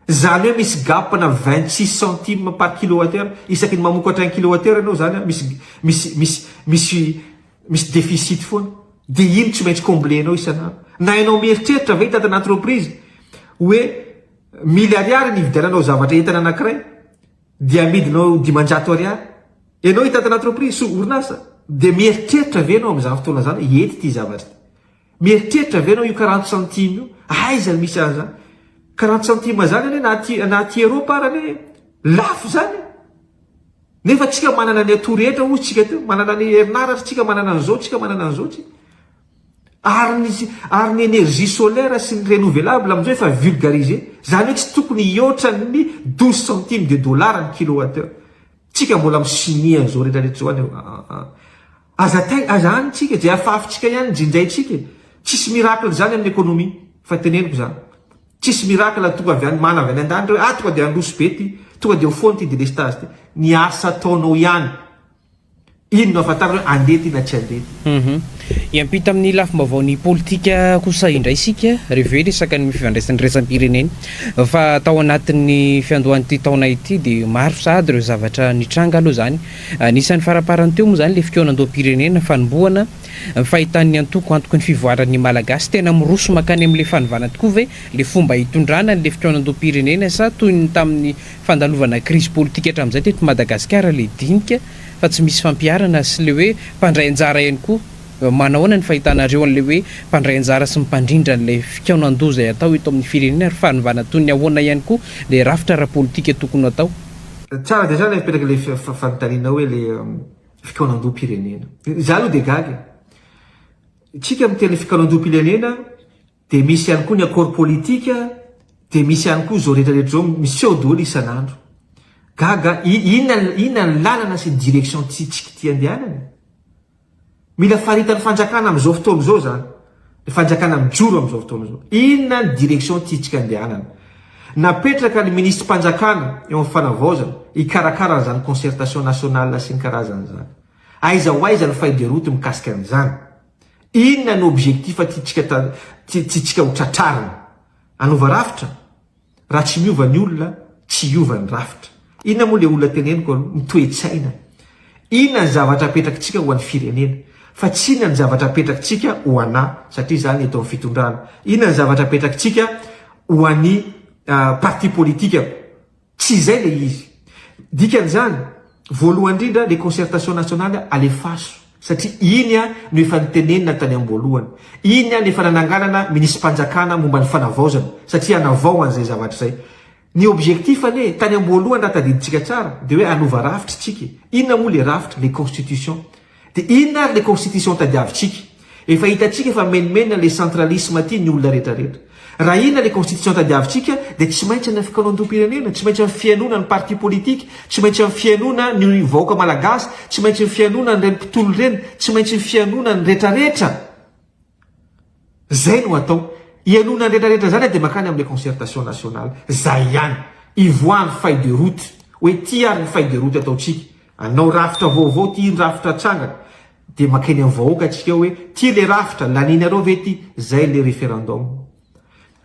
Zany hoe misy gap na 26 centimes par kilowatt heure isaky ny mamokatra un kilowatt heure ianao zany misy misy misy misy misy déficit foana dia iny tsy maintsy combler-nao isan'andro. Na ianao mieritreritra ve hitantana entreprise hoe mille ariary ny hividiananao zavatra entana anankiray dia amidinao 500 ariary ianao hitantana entreprise sy orinasa dia mieritreritra ve ianao amin'izany fotoana izany hoe hety ity zavatra ity? Mieritreritra ve ianao io 40 centimes io? Aiza no misy an'izany? 40 centimes zany anie na aty na aty Europe ary anie lafo zany e! Nefa tsika manana ny atout rehetra hozy tsika teo, manana ny herinaratra tsika, manana an'izao tsika, manana an'izao tsika. Ary ny ary ny énergie solaire sy ny renouvelable amin'izao efa vulgarisé. Zany hoe tsy tokony hihoatra ny 12 centimes de dollars ny kilowatt heure. Tsika mbola mi-signer an'izao rehetra rehetra izao any Aza tay, aza any tsika, izay afafintsika ihany jinjaintsika e! Tsisy miracle zany amin'ny économie, fa teneniko zany. Tsisy miracle tonga avy any mana avy any an-danitra hoe ah tonga dia handroso be ty, tonga dia ho foana ty délestage ty. Ny asa ataonao ihany, iny no ahafantarana hoe andeha ty na tsy andeha ty. Hiampita amin'ny lafim-baovaon'ny politika kosa indray isika, rehefa hoe resaka ny fifandraisan'ny iraisam-pirenena. Fa tao anatin'ny fiandohan'ity taona ity dia maro sahady ireo zavatra nitranga aloha izany. Anisan'ny faraparany teo moa izany ilay fikaonandoham-pirenena fanombohana ny fahitan'ny antoko antoky ny fivoaran'ny Malagasy. Tena miroso mankany amin'ilay fanovana tokoa ve ilay fomba hitondrana an'ilay fikaonandoham-pirenena sa toy ny tamin'ny fandalovana krizy politika hatramin'izay teto Madagasikara ilay dinika fa tsy misy fampiharana sy ilay hoe mpandray anjara ihany koa? Manahoana ny fahitanareo an'ilay hoe mpandray anjara sy mpandrindra an'ilay fikaonandoha izay atao eto amin'ny firenena ary fanovana toy ny ahoana ihany koa ilay rafitra ara-politika tokony ho atao? Tsara dia tsara ilay fipetraka ilay fanontaniana hoe ilay fikaonandoham-pirenena. Izaho aloha dia gaga e. Tsika miteny fikaonandoham-pirenena dia misy ihany koa ny accord politique dia misy ihany koa izao rehetra rehetra izao miseho daholo isan'andro. Gaga, inona inona ny lalana sy ny direction tiantsika ity andehanana e? Mila faritan'ny fanjakana amin'izao fotoana izao izany. Ny fanjakana mijoro amin'izao fotoana izao. Inona ny direction tiantsika andehanana? Napetraka ny minisitrim-panjakana eo amin'ny fanavaozana hikarakara an'izany concertation nationale sy ny karazany izany. Aiza ho aiza ny feuille de route mikasika an'izany? Inona ny objectif tiantsika tiantsika ho tratrarina? Hanova rafitra? Raha tsy miova ny olona, tsy hiova ny rafitra. Inona moa ilay olona teneniko aloha? Ny toe-tsaina. Inona ny zavatra apetrakitsika ho an'ny firenena? Fa tsy inona ny zavatra apetrakitsika ho anà, satria izaho ny eto amin'ny fitondrana. Inona ny zavatra apetrakitsika ho an'ny parti politikako? Tsy izay ilay izy. Dikan'izany, voalohany indrindra, ilay concertation nationale alefaso. Satria iny no efa nitenenina tany am-boalohany. Iny no efa nananganana minisi-panjakana momba ny fanavaozana, satria hanavao an'izay zavatra izay. Ny objectif anie, tany am-boalohany raha tadidintsika tsara, dia hoe hanova rafitra isika e. Inona moa ilay rafitra? Ilay constitution. Dia inona ary ilay constitution tadiavintsika? Efa hitantsika fa menomenona ilay centralisme ity ny olona rehetra rehetra. Raha inona ilay constitution tadiavintsika dia tsy maintsy any amin'ny fikaonandoham-pirenena, tsy maintsy amin'ny fihainoana ny parti politique, tsy maintsy amin'ny fihainoana ny vahoaka malagasy, tsy maintsy ny fihainoana an'ireny mpitolona ireny, tsy maintsy ny fihainoana ny rehetra rehetra. Zay no atao. Hihainoana ny rehetra rehetra zany dia mankany amin'ilay concertation nationale. Zay ihany. Ivoahan'ny feuille de route. Hoe ity ary ny feuille de route ataontsika. Anao rafitra vaovao ity rafitra atsangana. Dia makeny amin'ny vahoaka tsika hoe ty le rafitra, laninareo ve ty? Zay le référendum.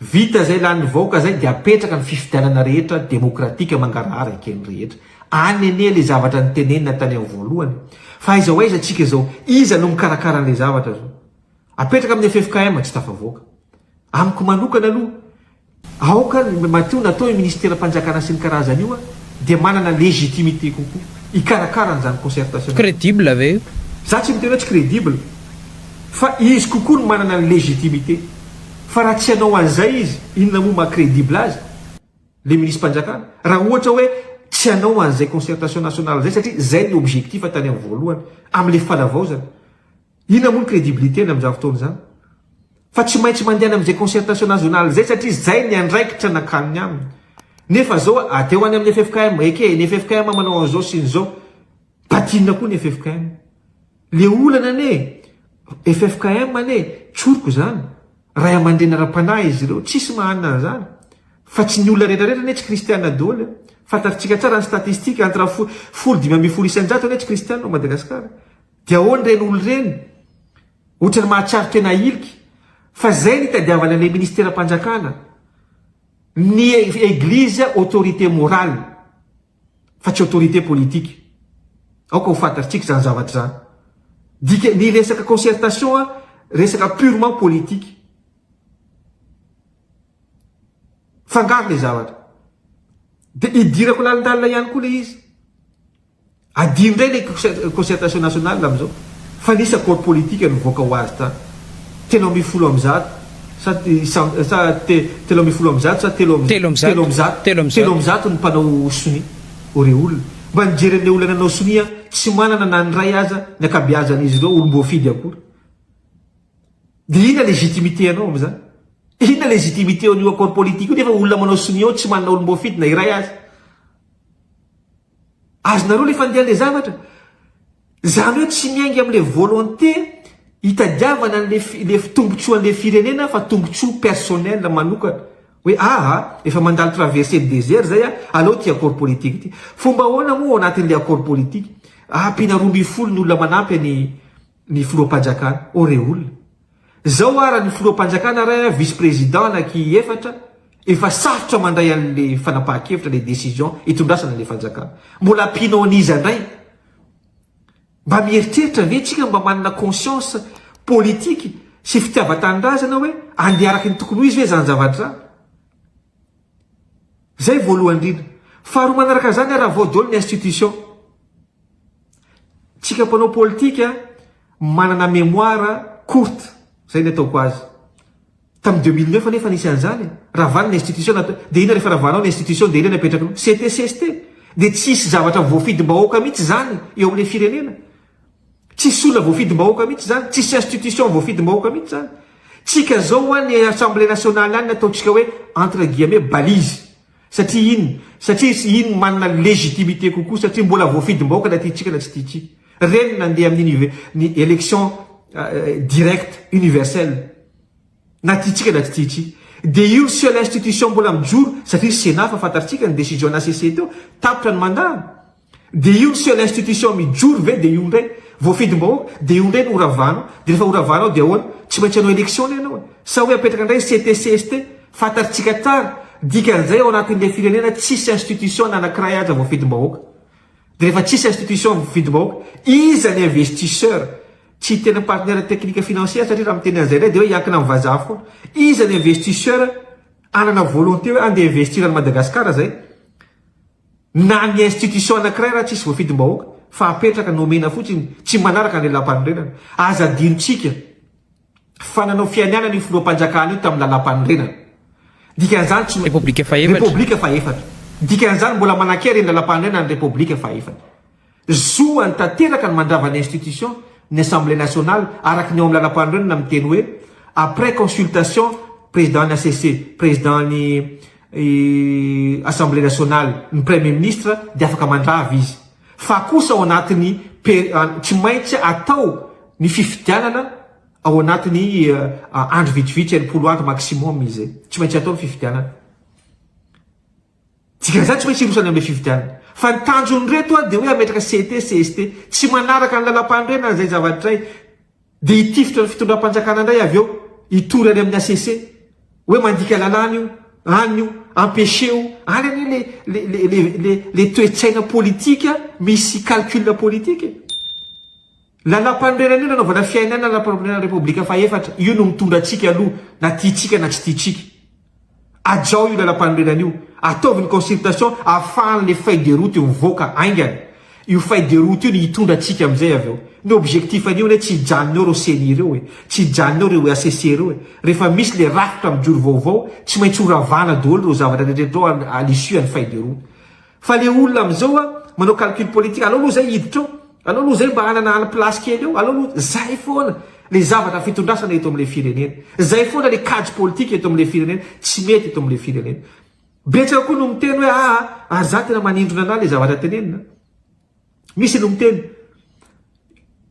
Vita zay lanin'ny vahoaka zay dia apetraka ny fifidianana rehetra demokratika mangarahara eken'ny rehetra. Any anie le zavatra nitenenina tany amin'ny voalohany. Fa aiza ho aiza tsika zao? Iza no mikarakara an'le zavatra zao? Apetraka amin'ny ffkm tsy tafavoaka. Amiko manokana aloha, aoka matoa natao io ministeram-panjakana sy ny karazany io dia manana légitimité kokoa hikarakara an'izany concertation izany. Crédible ve io? Za tsy miteny hoe tsy crédible fa izy kokoa no manana ny légitimité. Fa raha tsy hanao an'izay izy, inona moa maha crédible azy? Le ministre-mpanjakana? Raha ohatra hoe tsy hanao an'izay concertation nationale izay satria izay ny objectif tany amin'ny voalohany amin'ilay fanavaozana. Inona moa ny crédibilité-ny amin'izany fotoana izany? Fa tsy maintsy mandeha any amin'izay concertation nationale izay satria izay ny andraikitra nakaniny aminy. Nefa zao adeha ho any amin'ny ffkm, eke, ny ffkm manao an'izao sy an'izao. Patinina koa ny ffkm. Le olana anie, ffkm anie, tsoriko izany, ray aman-dreny ara-panahy izy ireo, tsisy mahanina an'izany. Fa tsy ny olona rehetra rehetra anie tsy kristiana daholo e. Fantatritsika tsara ny statistique, entre folo 15 isan-jato anie tsy kristiana ao Madagasikara. Dia ahoana ireny olona ireny? Ohatran'ny mahatsiaro tena ahilika. Fa izay no itadiavana ilay ministeram-panjakana. Ny eglizy autorité morale fa tsy autorité politique. Aoka ho fantatritsika izany zavatra izany. Dika, ny resaka concertation resaka purement politique. Fangaro ilay zavatra. Dia idirako lalindalina ihany koa ilay izy. Adino indray ilay concertation nationale amin'izao fa nisy accord politique nivoaka ho azy tany. 113 sa sa 113 sa 303 300 ny mpanao sonia ore olona. Mba nijery an'ilay olona nanao sonia tsy manana na ny iray aza ny ankabeazan'izy ireo olom-boafidy akory. Dia inona légitimité anao amin'izany? Inona légitimité an'io accord politique io nefa olona manao sonia ao tsy manana olom-boafidy na iray aza? Azonareo le fandehan'le zavatra? Zany hoe tsy miainga amle volonté hitadiavana an'le le tombotsoan'le firenena fa tombotsoa personnel manokana. Hoe aa efa mandalo traversée ny désert zay a, aleo ty accord politique ty. Fomba ahoana moa ao anatin'le accord politique? Ampiana 12 ny olona manampy any ny filoham-panjakana. Oh re olona. Zao ara ny filoham-panjakana ra vice président anaky efatra efa sarotra mandray anle fanapahan-kevitra le décision itondrasana le fanjakana. Mbola ampianao an'iza ndray? Mba mieritreritra ve tsika mba manana conscience politique sy fitiavan-tanindrazana hoe andeha araky ny tokony ho izy ve zany zavatra zany? Zay voalohany indrindra. Faharoa manaraka an'izany ara vao daholo ny institution. Tsika mpanao politika manana mémoire courte, zay ny ataoko azy. Tamin'ny 2009 anefa nisy an'izany e. Ravana ny institution natao, dia inona rehefa ravanao ny institution dia inona ny apetrakinao? CT CST. Dia tsisy zavatra voafidim-bahoaka mihitsy izany eo amin'ilay firenena. Tsisy olona voafidim-bahoaka mihitsy izany, tsisy institution voafidim-bahoaka mihitsy izany. Tsika zao hoa ny assemblée nationale any ataontsika hoe entre guillemets balise. Satria inona? Satria iny manana légitimité kokoa satria mbola voafidim-bahoaka na tiantsika na tsy tiantsika. Ireny nandeha amin'ny ny élection directe universelle. Na tiantsika na tsy tiantsika. Dia io ny seule institution mbola mijoro satria Sénat fa fantatritsika ny décision ny HCC teo, tapitra ny mandat-ny. Dia io ny seule institution mijoro ve dia io indray voafidim-bahoaka dia io indray no horavanao dia rehefa horavanao dia ahoana? Tsy maintsy hanao élection anie ianao e! Sa hoe apetraka indray ny CT CST? Fantatritsika tsara, dikan'izay ao anatin'ilay firenena tsisy institution na anakiray aza voafidim-bahoaka. Dia rehefa tsisy institution voafidim-bahoaka, iza ny investisseur? Tsy hiteny partenaire technique financier satria raha miteny an'izay indray dia hoe hiankina amin'ny vazaha foana. Iza ny investisseur hanana volonté hoe andeha investir any Madagascar zay? Na ny institution anakiray raha tsisy voafidim-bahoaka fa apetraka nomena fotsiny tsy manaraka ny lalam-panorenana. Aza adinontsika fa nanao fianianana io filoham-panjakana io tamin'ny lalam-panorenana. Dikan'izany tsy Repoblika fahefatra. Repoblika fahefatra. Dikan'izany mbola manankery ny lalam-panorenana ny Repoblika fahefatra. Zoany tanteraka ny mandrava ny institution, ny Assemblée nationale, araka ny ao amin'ny lalam-panorenana miteny hoe après consultation président ny HCC, président ny Assemblée nationale, ny premier ministre dia afaka mandrava izy. Fa kosa ao anatin'ny tsy maintsy atao ny fifidianana ao anatin'ny andro vitsivitsy, 60 andro maximum izy. Tsy maintsy atao ny fifidianana. Dikan'izany tsy maintsy hirosana amin'ilay fifidianana. Fa ny tanjon'ireto dia hoe hametraka CT, CST. Tsy manaraka ny lalàmpanorenana izay zavatra izay. Dia hitifitra ny fitondram-panjakana indray avy eo, hitory any amin'ny HCC. Hoe mandika lalàna io, any io, empêcher-o, any anie le le le le le le toe-tsaina politika misy calcul politique e. Lalàmpanorenana io nanaovana fiainana lalàmpanorenana Repoblika fahefatra, io no mitondra antsika aloha na tiantsika na tsy tiantsika. Hajao io lalàmpanorenana io, ataovy ny consultation ahafahan'le feuille de route io mivoaka haingana. Io feuille de route io no hitondra antsika amin'izay avy eo. Ny objectif an'io anie tsy hijanona eo ireo ceni ireo e, tsy hijanona eo ireo HCC ireo e. Rehefa misy le rafitra mijoro vaovao, tsy maintsy ho ravana daholo ireo zavatra rehetra ireo à l'issue an'ny feuille de route. Fa le olona amin'izao a, manao calcul politique, aleo aloha zay hiditra ao, aleo aloha zay mba hanana any place kely eo, aleo aloha, zay foana le zavatra fitondrasana eto amin'le firenena. Zay foana le kajy politique eto amin'le firenena, tsy mety eto amin'le firenena. Betsaka koa no miteny hoe aa ary za tena manindrona anah le zavatra tenenina. Misy no miteny,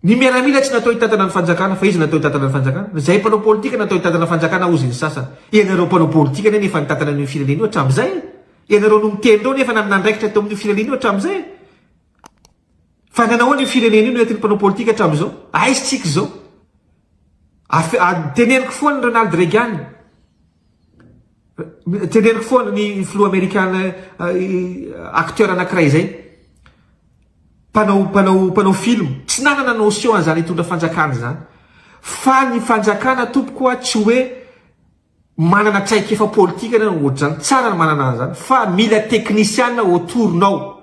ny miaramila tsy natao hitantana ny fanjakana fa iza natao hitantana ny fanjakana? Zahay mpanao politika natao hitantana fanjakana hozy ny sasany. Ianareo mpanao politika anie nefa nitantana an'io firenena io hatramin'izay e! Ianareo no miteny ireo nefa nanana andraikitra teo amin'io firenena io hatramin'izay e! Fa nanahoana io firenena io no entin'ny mpanao politika hatramin'izao? Aiza tsika izao? Teneniko foana ny Ronald Reagan. Teneniko foana ny filoha amerikana acteur anankiray izay. Mpanao mpanao mpanao film. Tsy nanana notion an'izany hitondra fanjakana izany. Fa ny fanjakana tompoko a tsy hoe manana traikefa politika na ohatr'izany. Tsara ny manana an'izany fa mila teknisiana autour-nao.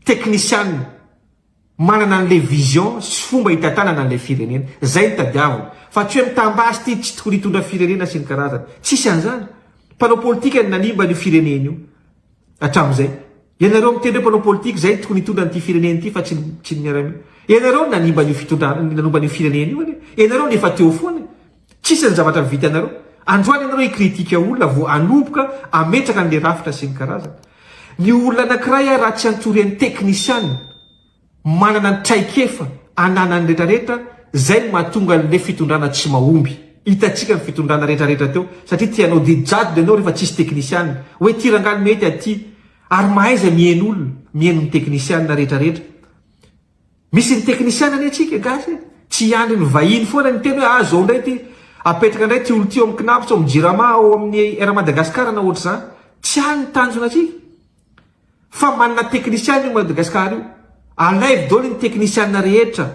Teknisiana. Manana an'ilay vision sy fomba hitantanana an'ilay firenena. Zay no tadiavina. Fa tsy hoe mitambasy ity tsy tokony hitondra firenena sy ny karazany. Tsisy an'izany. Mpanao politika no nanimba an'io firenena io. Hatramin'izay. Ianareo miteny hoe mpanao politika zay no tokony hitondra an'ity firenena ity fa tsy tsy ny miaramila. Ianareo no nanimba an'io fitondrana, nanomba an'io firenena io anie. Ianareo no efa teo foana e. Tsisy ny zavatra vitanareo. Androany ianareo hi-critique olona vao hanomboka hametraka an'ilay rafitra sy ny karazany. Ny olona anankiray raha tsy antorian'ny teknisiana manana ny traikefa ananany retraretra, zay no mahatonga an'ilay fitondrana tsy mahomby. Hitantsika ny fitondrana retraretra teo satria te hanao didy jadona ianao rehefa tsisy teknisiana. Hoe ty rangahy no mety aty. Ary mahaiza mihaino olona, mihaino ny teknisiana retraretra. Misy ny teknisiana anie tsika gasy e! Tsy hiandry ny vahiny foana ny teny hoe ah zao ndray ty, apetraka ndray ty olo ty ao amin'ny Cnaps, ao amin'ny Jirama, ao amin'ny Air Madagascar na ohatr'izany. Tsy any ny tanjona tsika. Fa manana teknisiana io Madagascar io. Alaivo daholo ny teknisiana rehetra.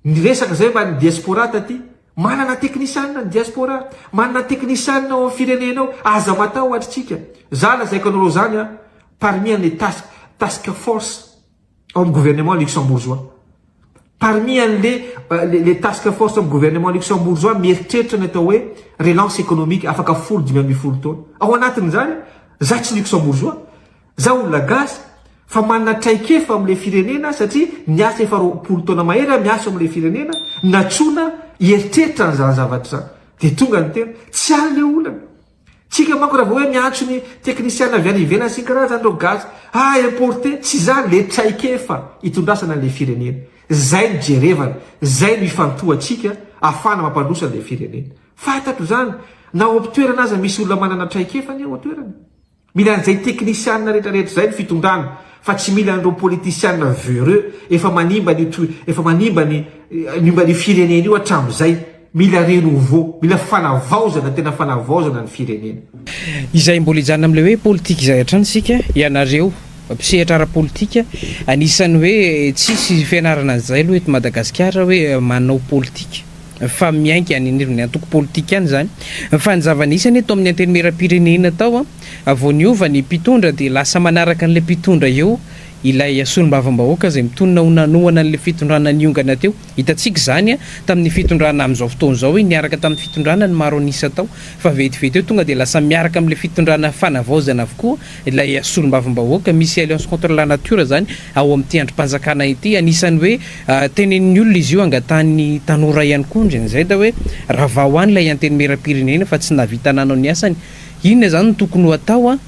Ny resaka zay mba ny diaspora taty. Manana teknisiana ny diaspora. Manana teknisiana ao amin'ny firenena ao. Aza matahotra tsika. Za lazaiko anareo zany an, parmi an'le task, task force. ao amin'ny gouvernement luxembourgeois. Parmi an'le le task force amin'ny gouvernement luxembourgeois mieritreritra ny atao hoe relance économique afaka folo 15 taona. Ao anatin'izany, za tsy luxembourgeois, za olona gasy fa manana traikefa amin'ilay firenena satria niasa efa 20 taona mahery aho miasa ao amin'ilay firenena, natsoina hieritreritra an'izany zavatra izany. Dia tonga ny tena, tsy any le olana. Tsika manko raha vao hoe miantso ny teknisiana avy any ivelany sy ny karazany ireo gasy, ah importé, tsy izany le traikefa itondrasana an'ilay firenena. Zay no jerevana, zay no ifantohantsika ahafahana mampandroso an'ilay firenena. Fantatro izany, na ao am-pitoerana aza misy olona manana traikefa anie ao an-toerana. Mila an'izay teknisiana rehetrarehetra izay ny fitondrana fa tsy mila an'ireo politisiana véreux efa manimba ny efa manimba ny nimba ny firenena io hatramin'izay. Mila renouveau, mila fanavaozana, tena fanavaozana ny firenena. Izay mbola hijanona amin'ilay hoe politika izay hatrany isika, ianareo mpisehatra ara-politika, anisan'ny hoe tsisy fianarana an'izay aloha eto Madagasikara hoe manao politika fa miainga any anivon'ny antoko politika any izany. Fa ny zava-nisy anie tao amin'ny antenimierampirenena tao vao niova ny mpitondra dia lasa manaraka an'ilay mpitondra eo ilay solombavambahoaka izay mitonona ho nanohana an'ilay fitondrana niongana teo. Hitantsika izany tamin'ny fitondrana amin'izao fotoana izao hoe niaraka tamin'ny fitondrana ny maro an'isa tao fa vetivety eo tonga dia lasa miaraka amin'ilay fitondrana fanavaozana avokoa ilay solombavambahoaka. Misy alliance contre la nature izany ao amin'ity andrim-panjakana ity. Anisan'ny hoe tenenin'ny olona izy io angatahan'ny tanora ihany koa indraindray da hoe ravao any ilay antenimierampirenena fa tsy nahavita nanao ny asany. Inona izany no tokony ho atao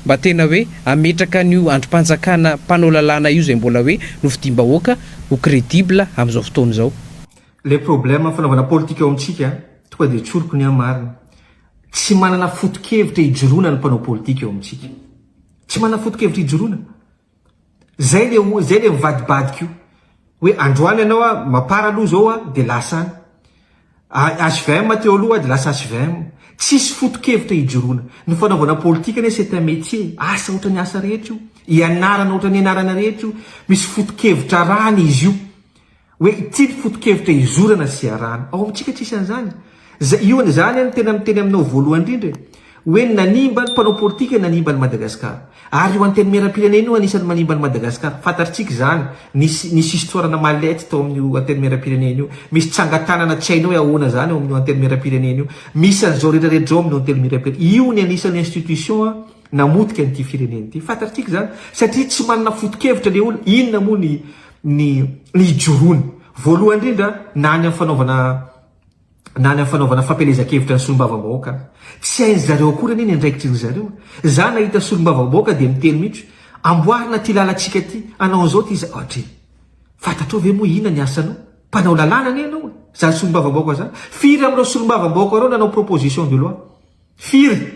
mba tena hoe hametraka an'io andrim-panjakana mpanao lalàna io izay mbola hoe nofidiam-bahoaka ho crédible amin'izao fotoana izao? Le problème fanaovana politika ao amintsika, tonga dia tsoriko ny ahy marina, tsy manana foto-kevitra ijoroana ny mpanao politika eo amintsika. Tsy manana foto-kevitra ijoroana. Zay le zay le mivadibadika io. Hoe androany ianao a, mapar aloha zao a, dia lasa any. HVM teo aloha dia lasa HVM. Tsisy foto-kevitra ijoroana. Ny fanaovana politika anie c'est un métier, asa ohatran'ny asa rehetra io, ianarana ohatran'ny ianarana rehetra io, misy foto-kevitra arahana izy io. Hoe ity ny foto-kevitra izorana sy iarahana. Ao amintsika tsisy an'izany. Zay, io zany no tena miteny aminao voalohany indrindra e. Hoe ny nanimba, ny mpanao politika nanimba an'i Madagasikara. Ary io antenimierampirenena io anisan'ny manimba an'i Madagasikara. Fantatritsika izany. Nisy, nisy histoire-na mallette tao amin'io antenimierampirenena io. Misy tsangan-tanana tsy hainao hoe ahoana izany ao amin'io antenimierampirenena io. Misy an'izao rehetra rehetra izao amin'io antenimierampirenena. Io ny anisan'ny institution namotika an'ity firenena ity. Fantatritsika izany. Satria tsy manana foto-kevitra ilay olona. Inona moa ny, ny, ny ijoroany. Voalohany indrindra, na any amin'ny fanaovana. na any amin'ny fanaovana fampielezan-kevitra ny solombavambahoaka aza. Tsy hain-dry zareo akory anie ny andraikitry ry zareo. Za nahita solombavambahoaka dia miteny mihitsy hoe, amboarina ity lalantsika ity, hanao an'izao ity za, ohatry. Fantatrao ve moa inona ny asanao? Mpanao lalàna anie ianao e! Zany solombavambahoaka zany. Firy amin'ireo solombavambahoaka ireo nanao proposition de loi? Firy?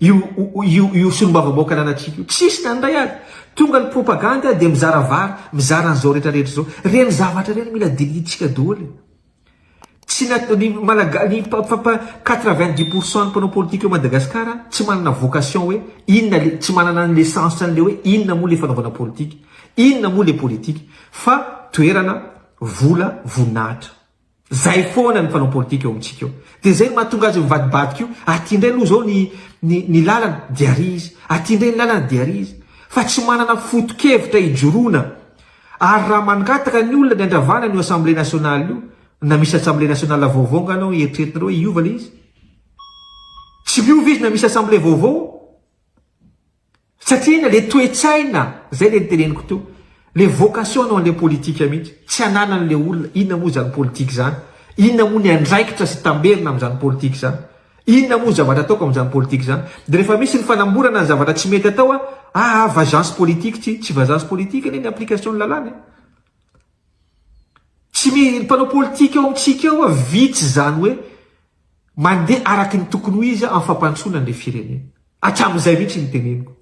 Io io io solombavambahoaka ananantsika io. Tsisy na indray ary. Tonga ny propagandy dia mizara vary, mizara an'izao rehetra rehetra izao. Ireny zavatra ireny mila dinihintsika daholo e. Tsy na ny malaga ny 90 pour cent ny mpanao politika eo Madagascar tsy manana vocation hoe inona le tsy manana an'le sens an'le hoe inona moa le fanaovana politika, inona moa le politika fa toerana, vola, voninahitra. Zay foana ny mpanao politika eo amintsika eo. Dia zay no mahatonga azy mivadibadika io. Aty indray aloha zao ny ny ny lalana dia ary izy. Aty indray ny lalana dia ary izy. Fa tsy manana foto-kevitra ijoroana. Ary raha mangataka ny olona ny handravana an'io assemblée nationale io, na misy assemblée nationale vaovao nga anao eritreretinareo hoe hiova le izy? Tsy miova izy na misy assemblée vaovao. Satria inona? Le toe-tsaina, zay le noteneniko teo, le vocation anao anle politika mihitsy, tsy ananan'le olona, inona moa izany politika izany? Inona moa ny andraikitra sy tamberina amin'izany politika izany? Inona moa ny zavatra ataoko amin'izany politika izany? De rehefa misy ny fanamborana ny zavatra tsy mety atao a, aa vagence politique ty, tsy vagence politique anie ny application ny lalàna e! Tsy mi, ny mpanao politika ao amintsika ao a, vitsy izany hoe mandeha araky ny tokony ho izy amin'ny fampandrosoana an'ilay firenena. Hatramin'izay mihitsy no teneniko.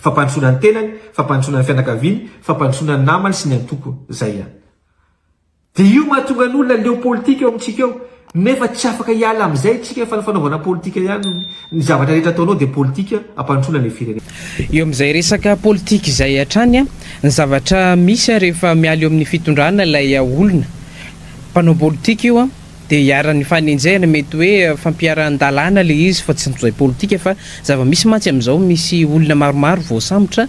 Fampandrosoana ny tenany, fampandrosoana ny fianakaviany, fampandrosoana ny namany sy ny antokony. Izay ihany. Dia io mahatonga ny olona leo politika eo amintsika eo. Nefa tsy afaka hiala amin'izay isika fa ny fanaovana politika ihany ny zavatra rehetra ataonao dia politika hampandrosoana ilay firenena. Eo amin'izay resaka politika izay hatrany, ny zavatra misy rehefa miala eo amin'ny fitondrana ilay olona mpanao politika io, Dia iharan'ny fanenjehana, mety hoe fampiharan-dalàna ilay izy fa tsy izay politika fa zava-misy mantsy amin'izao misy olona maromaro voasambotra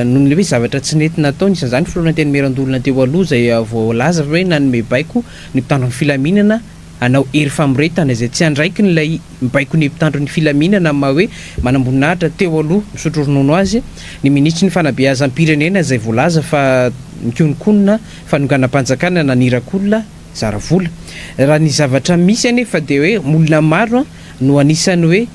noho ny hoe zavatra tsy nety nataony, isan'izany filohan'ny Antenimierandoholona teo aloha izay voalaza fa hoe nanome baiko ny mpitandro ny filaminana hanao hery famoretana izay tsy andraikiny ilay mibaiko ny mpitandro ny filaminana amin'ny maha hoe manamboninahitra teo aloha misotro ronono azy, ny minisitry ny fanabeazam-pirenena izay voalaza fa mikononkonona fanonganam-panjakana nanirak'olona. Zara vola. Raha ny zavatra misy anefa dia hoe olona maro no anisan'ny hoe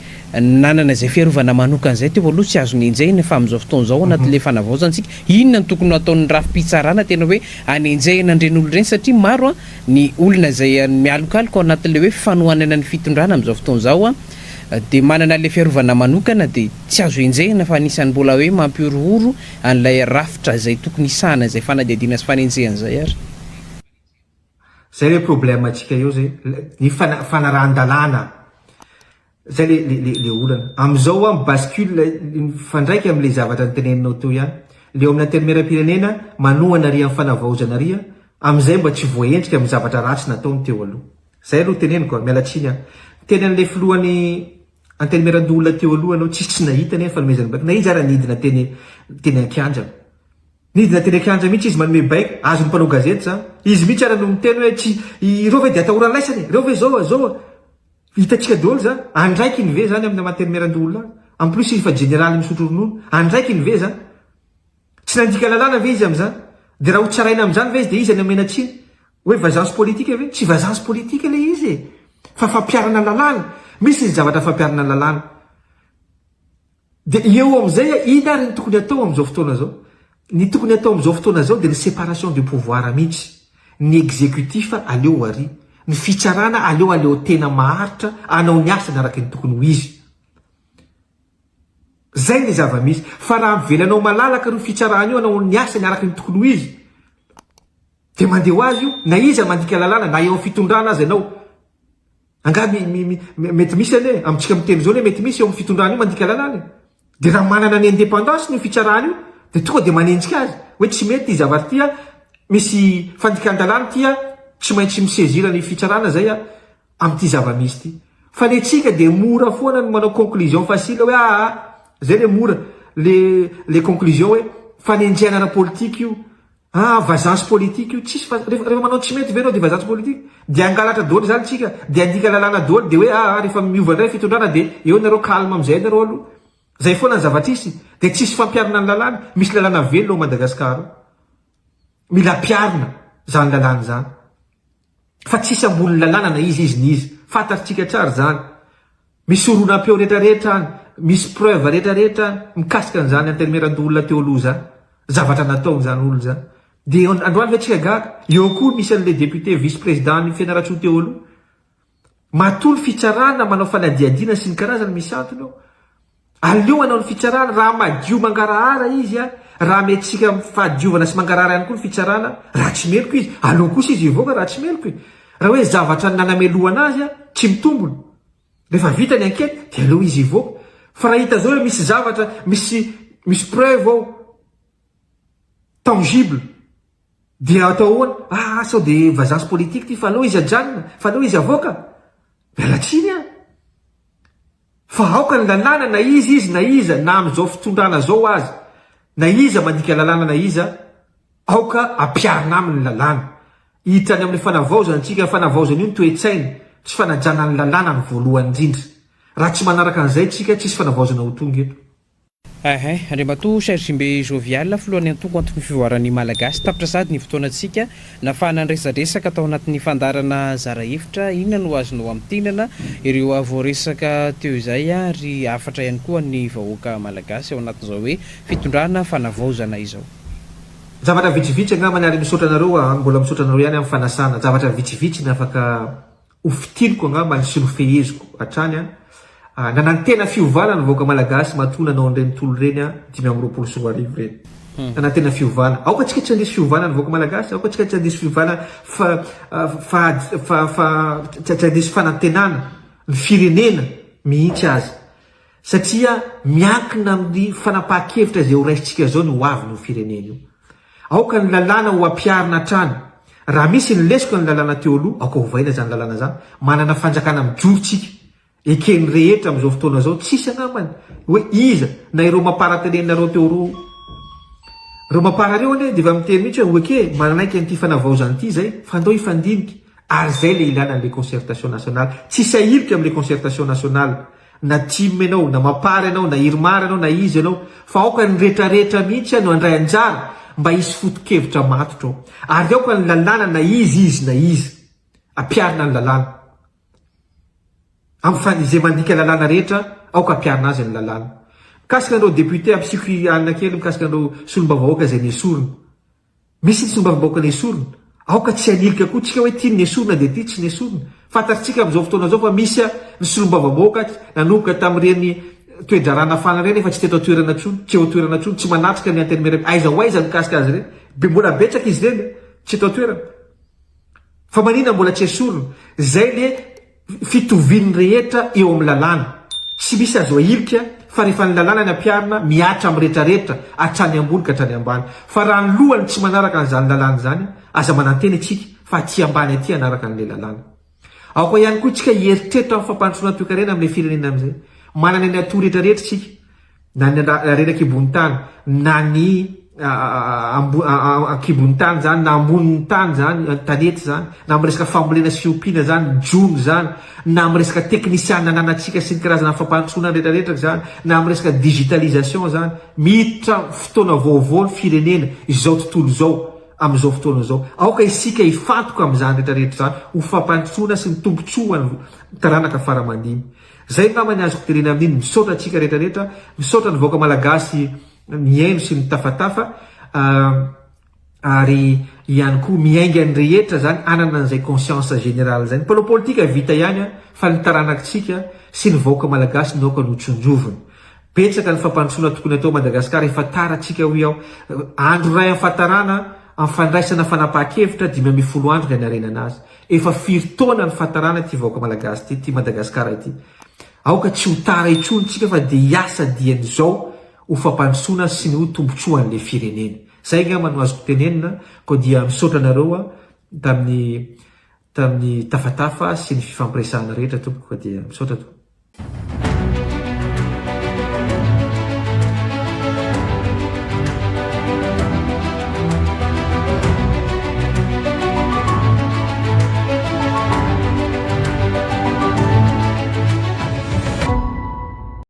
nanana izay fiarovana manokana izay teo aloha tsy azo nenjehina fa amin'izao fotoana izao ao anatin'ilay fanavaozana isika, inona no tokony ho ataon'ny rafi-pitsarana tena hoe hanenjehina an'ireny olona ireny satria maro ny olona izay mialokaloka ao anatin'ilay hoe fanohanana ny fitondrana amin'izao fotoana izao dia manana ilay fiarovana manokana dia tsy azo enjehina fa anisan'ny mbola hoe mampihorohoro an'ilay rafitra izay tokony hisahana izay fanadihadiana sy fanenjehana izay ary. Zay le problème antsika eo zay, ny fanarahan-dalàna, zay le le le olana. Amizao aho mi-bascule mifandraika amle zavatra noteneninao teo ihany, le eo amin'ny antenimierampirenena manohana ary amin'ny fanavaozana ary amizay mba tsy voaendrika amin'ny zavatra ratsy nataony teo aloha. Zay aloha teneniko a, miala tsiny aho. Niteny an'le filohan'ny antenimierandoholona teo aloha ianao, tsisy tsy nahita anie ny fanomezana baiko, na izy ara nidina teny teny an-kianja. Nidina teny an-kianja mihitsy izy manome baiko, azon'ny mpanao gazety izany. Izy mihitsy ary no miteny hoe tsy ireo ve dia atahorana laisany e? Ireo ve izao izao? Hitantsika daholo izany. Andraikiny ve izany amin'ny maha antenimierandoholona azy? En plus izy efa jeneraly misotro ronono. Andraikiny ve izany? Tsy nandika lalàna ve izy amin'izany? Dia raha hotsaraina amin'izany ve izy dia iza no omena tsiny? Hoe vagence politique ve? Tsy vagence politique ilay izy e! Fa fampiharana lalàna. Misy ny zavatra fampiharana lalàna. Dia eo amin'izay, inona ary ny tokony atao amin'izao fotoana izao? Ny tokony atao amin'izao fotoana izao dia ny séparation de pouvoir mihitsy. Ny exécutif aleo ho ary. Ny fitsarana aleo aleo tena maharitra hanao ny asany araka ny tokony ho izy. Izay ny zava-misy. Fa raha avelanao malalaka io fitsarana io hanao ny asany araka ny tokony ho izy, dia mandeha ho azy io, na iza mandika lalàna, na eo amin'ny fitondrana aza ianao. Angaha mi, mi, mi, mety misy anie, amintsika miteny izao anie mety misy eo amin'ny fitondrana io mandika lalàna e. Dia raha manana ny indépendance-ny io fitsarana io, dia tonga dia manenjika azy hoe tsy mety ity zavatra ity a, misy fandikan-dalàna ity a, tsy maintsy mi-saisir ny fitsarana izay a, amin'ity zava-misy ity. Fa ny antsika dia mora foana ny manao conclusion facile hoe aa, izay le mora, le, le conclusion hoe fanenjehana ara-politika io, Ah vazantsy politique io tsisy fa rehefa rehefa manao tsy mety ve anao de vazantsy politique? De hangalatra daholo zany tsika de handika lalàna daholo de hoe ah rehefa miova ndray fitondrana de eo nareo calme amizay nareo aloha zay foana ny zavatra hisy de tsisy fampiharina ny lalàna misy lalàna velona ao Madagascar ao mila ampiharina zany lalàna zany fa tsisy ambony lalàna na iza izy n'iza fantatritsika tsara zany Misy horonam-peo retraretra any, misy preuve retraretra any mikasika an'izany antenimierandoholona teo aloha izany, zavatra nataon'izany olona izany. Dia androany ve tsika gaga? Eo koa misy an'ilay député vice président ny Fianarantsoa teo aloha. Matoa ny fitsarana manao fanadihadiana sy ny karazany misy antony eo. Aleo hanao ny fitsarana, raha madio mangarahara izy, raha amentsika fahadiovana sy mangarahara ihany koa ny fitsarana, raha tsy meloka izy, aleo kosa izy hivoaka raha tsy meloka e. Raha hoe zavatra nanamelohana azy tsy mitombona, rehefa vita ny enquête dia aleo izy hivoaka. Fa raha hita zao hoe misy zavatra, misy misy preuve ao, tangible, dia atao ahoana? Ah sao dia vazaha sy politique ity fa aleo izy ajanona, fa aleo izy avoaka. Miala tsiny an! Fa aoka ny lalàna na iza izy na iza na amin'izao fitondrana zao aza na iza mandika lalàna na iza aoka ampiharina aminy ny lalàna. Hiditra any amin'ny fanavaozana tsika, fanavaozana io ny toe-tsaina, tsy fanajana ny lalàna ny voalohany indrindra. Raha tsy manaraka an'izay tsika tsisy fanavaozana ho tonga eto. Ehe, Andriamatoa Sergimbe Jovial, filohan'ny antoko Antokon'ny Fivoaran'ny Malagasy, tapitra sahady ny fotoanantsika nafahana niresadresaka tao anatin'ny fandaharana zara hevitra, inona no azonao amintinana ireo voaresaka teo izay ary hafatra ihany koa an'ny vahoaka Malagasy ao anatin'izao hoe fitondrana fanavaozana izao. Zavatra vitsivitsy angambany ary misaotra anareo aho, mbola misaotra anareo ihany amin'ny fanasana, zavatra vitsivitsy ny afaka Ho fitiniko angamba ny sy nofeheziko hatrany an! Nanantena fiovana ny vahoaka malagasy matoa nanao an'ireny tolona ireny an, 2025 ireny. Nanantena fiovana. Aoka tsika tsy handiso fiovana ny vahoaka malagasy, aoka tsika tsy handiso fiovana fa fa fa fa tsy handiso fanantenana ny firenena mihitsy aza. Satria miankina amin'ny fanapahan-kevitra izay ho raisintsika izao ny ho avin'io firenena io. Aoka ny lalàna ho ampiharina hatrany. Raha misy ny lesoka ny lalàna teo aloha, aoka hovaina izany lalàna izany. Manana fanjakana mijoro tsika. Eken'ny rehetra amin'izao fotoana izao, tsisy angambany hoe iza na ireo mapara teneninareo teo aloha. Ireo mapara ireo anie dia efa miteny mihitsy hoe ok, manaiky an'ity fanavaozana ity izay, fa andao hifandinika. Ary izay ilay ilana an'ilay concertation nationale. Tsisy ahilika amin'ilay concertation nationale. Na tim ianao, na mapar ianao, na irmar ianao, na iza ianao, fa aoka ny retraretra mihitsy no handray anjara mba hisy foto-kevitra matotra ao. Ary aoka ny lalàna na iza izy na iza, ampiharina ny lalàna. Amin'ny fa izay mandika lalàna rehetra, aoka ampiharina azy ny lalàna. Mikasika an'ireo député, ampiasiko alina kely mikasika an'ireo solombavambahoaka izay nesorina. Misy ny solombavambahoaka nesorina. Aoka tsy hanilika koa tsika hoe ty nesorina dia ty tsy nesorina. Fantatritsika amin'izao fotoana izao fa misy ny solombavambahoaka nanomboka tamin'ireny toe-draharaha nafana ireny efa tsy teto an-toerana intsony, tsy eo an-toerana intsony, tsy manatrika ny antenimieram, aiza ho aiza mikasika azy ireny. Be mbola betsaka izy ireny tsy eto an-toerana. Fa manina mbola tsy esorina? Zay le fitovian'ny rehetra eo amin'ny lalàna. Tsy misy azo ahilika fa rehefa ny lalàna ny ampiharina, mihatra amin'ny retraretra, hatrany ambony ka hatrany ambany. Fa raha ny lohany tsy manaraka an'izany lalàna izany, aza manantena isika fa aty ambany aty hanaraka an'ilay lalàna. Aoka ihany koa isika hieritreritra amin'ny fampandrosoana toekarena amin'ilay firenena amin'izay. Manana ny atout retraretra isika. na ny harena an-kibon'ny tany, na ny an-kibon'ny tany izany, na ambonin'ny tany izany, tanety izany, na amin'ny resaka fambolena sy fiompiana izany, jono izany, na amin'ny resaka teknisiana ananantsika sy ny karazana fampandrosoana rehetrarehetra izany, na amin'ny resaka digitalisation izany, miditra fotoana vaovao ny firenena, izao tontolo izao, amin'izao fotoana izao. Aoka isika hifantoka amin'izany rehetrarehetra izany ho fampandrosoana sy ny tombontsoan'ny taranaka fara aman-dimy. Zay angamba ny azoko tenena amin'iny, misaotra antsika rehetra rehetra, misaotra ny vahoaka malagasy mihaino sy mitafatafa ary ihany koa miainga ny rehetra zany hanana an'izay conscience générale zay. Ny mpanao politika vita ihany fa ny taranakitsika sy ny vahoaka malagasy no aoka no tsonjovina. Betsaka ny fampandrosoana tokony atao Madagascar efa tara tsika hoy aho. Andro iray amin'ny fahatarana. Amin'ny fandraisana fanapahan-kevitra 15 andro ny hanarenana azy. Efa firy taona ny fahatarana ity vahoaka malagasy ity, ity Madagasikara ity. Aoka tsy ho tara intsony tsika fa dia hiasa dieny izao ho fampandrosoana sy ny ho tombotsoan'ilay firenena. Izay angamba no azoko tenenina, koa dia misaotra anareo aho tamin'ny tamin'ny tafatafa sy ny fifampiresahana rehetra tompoko fa dia misaotra tompoko.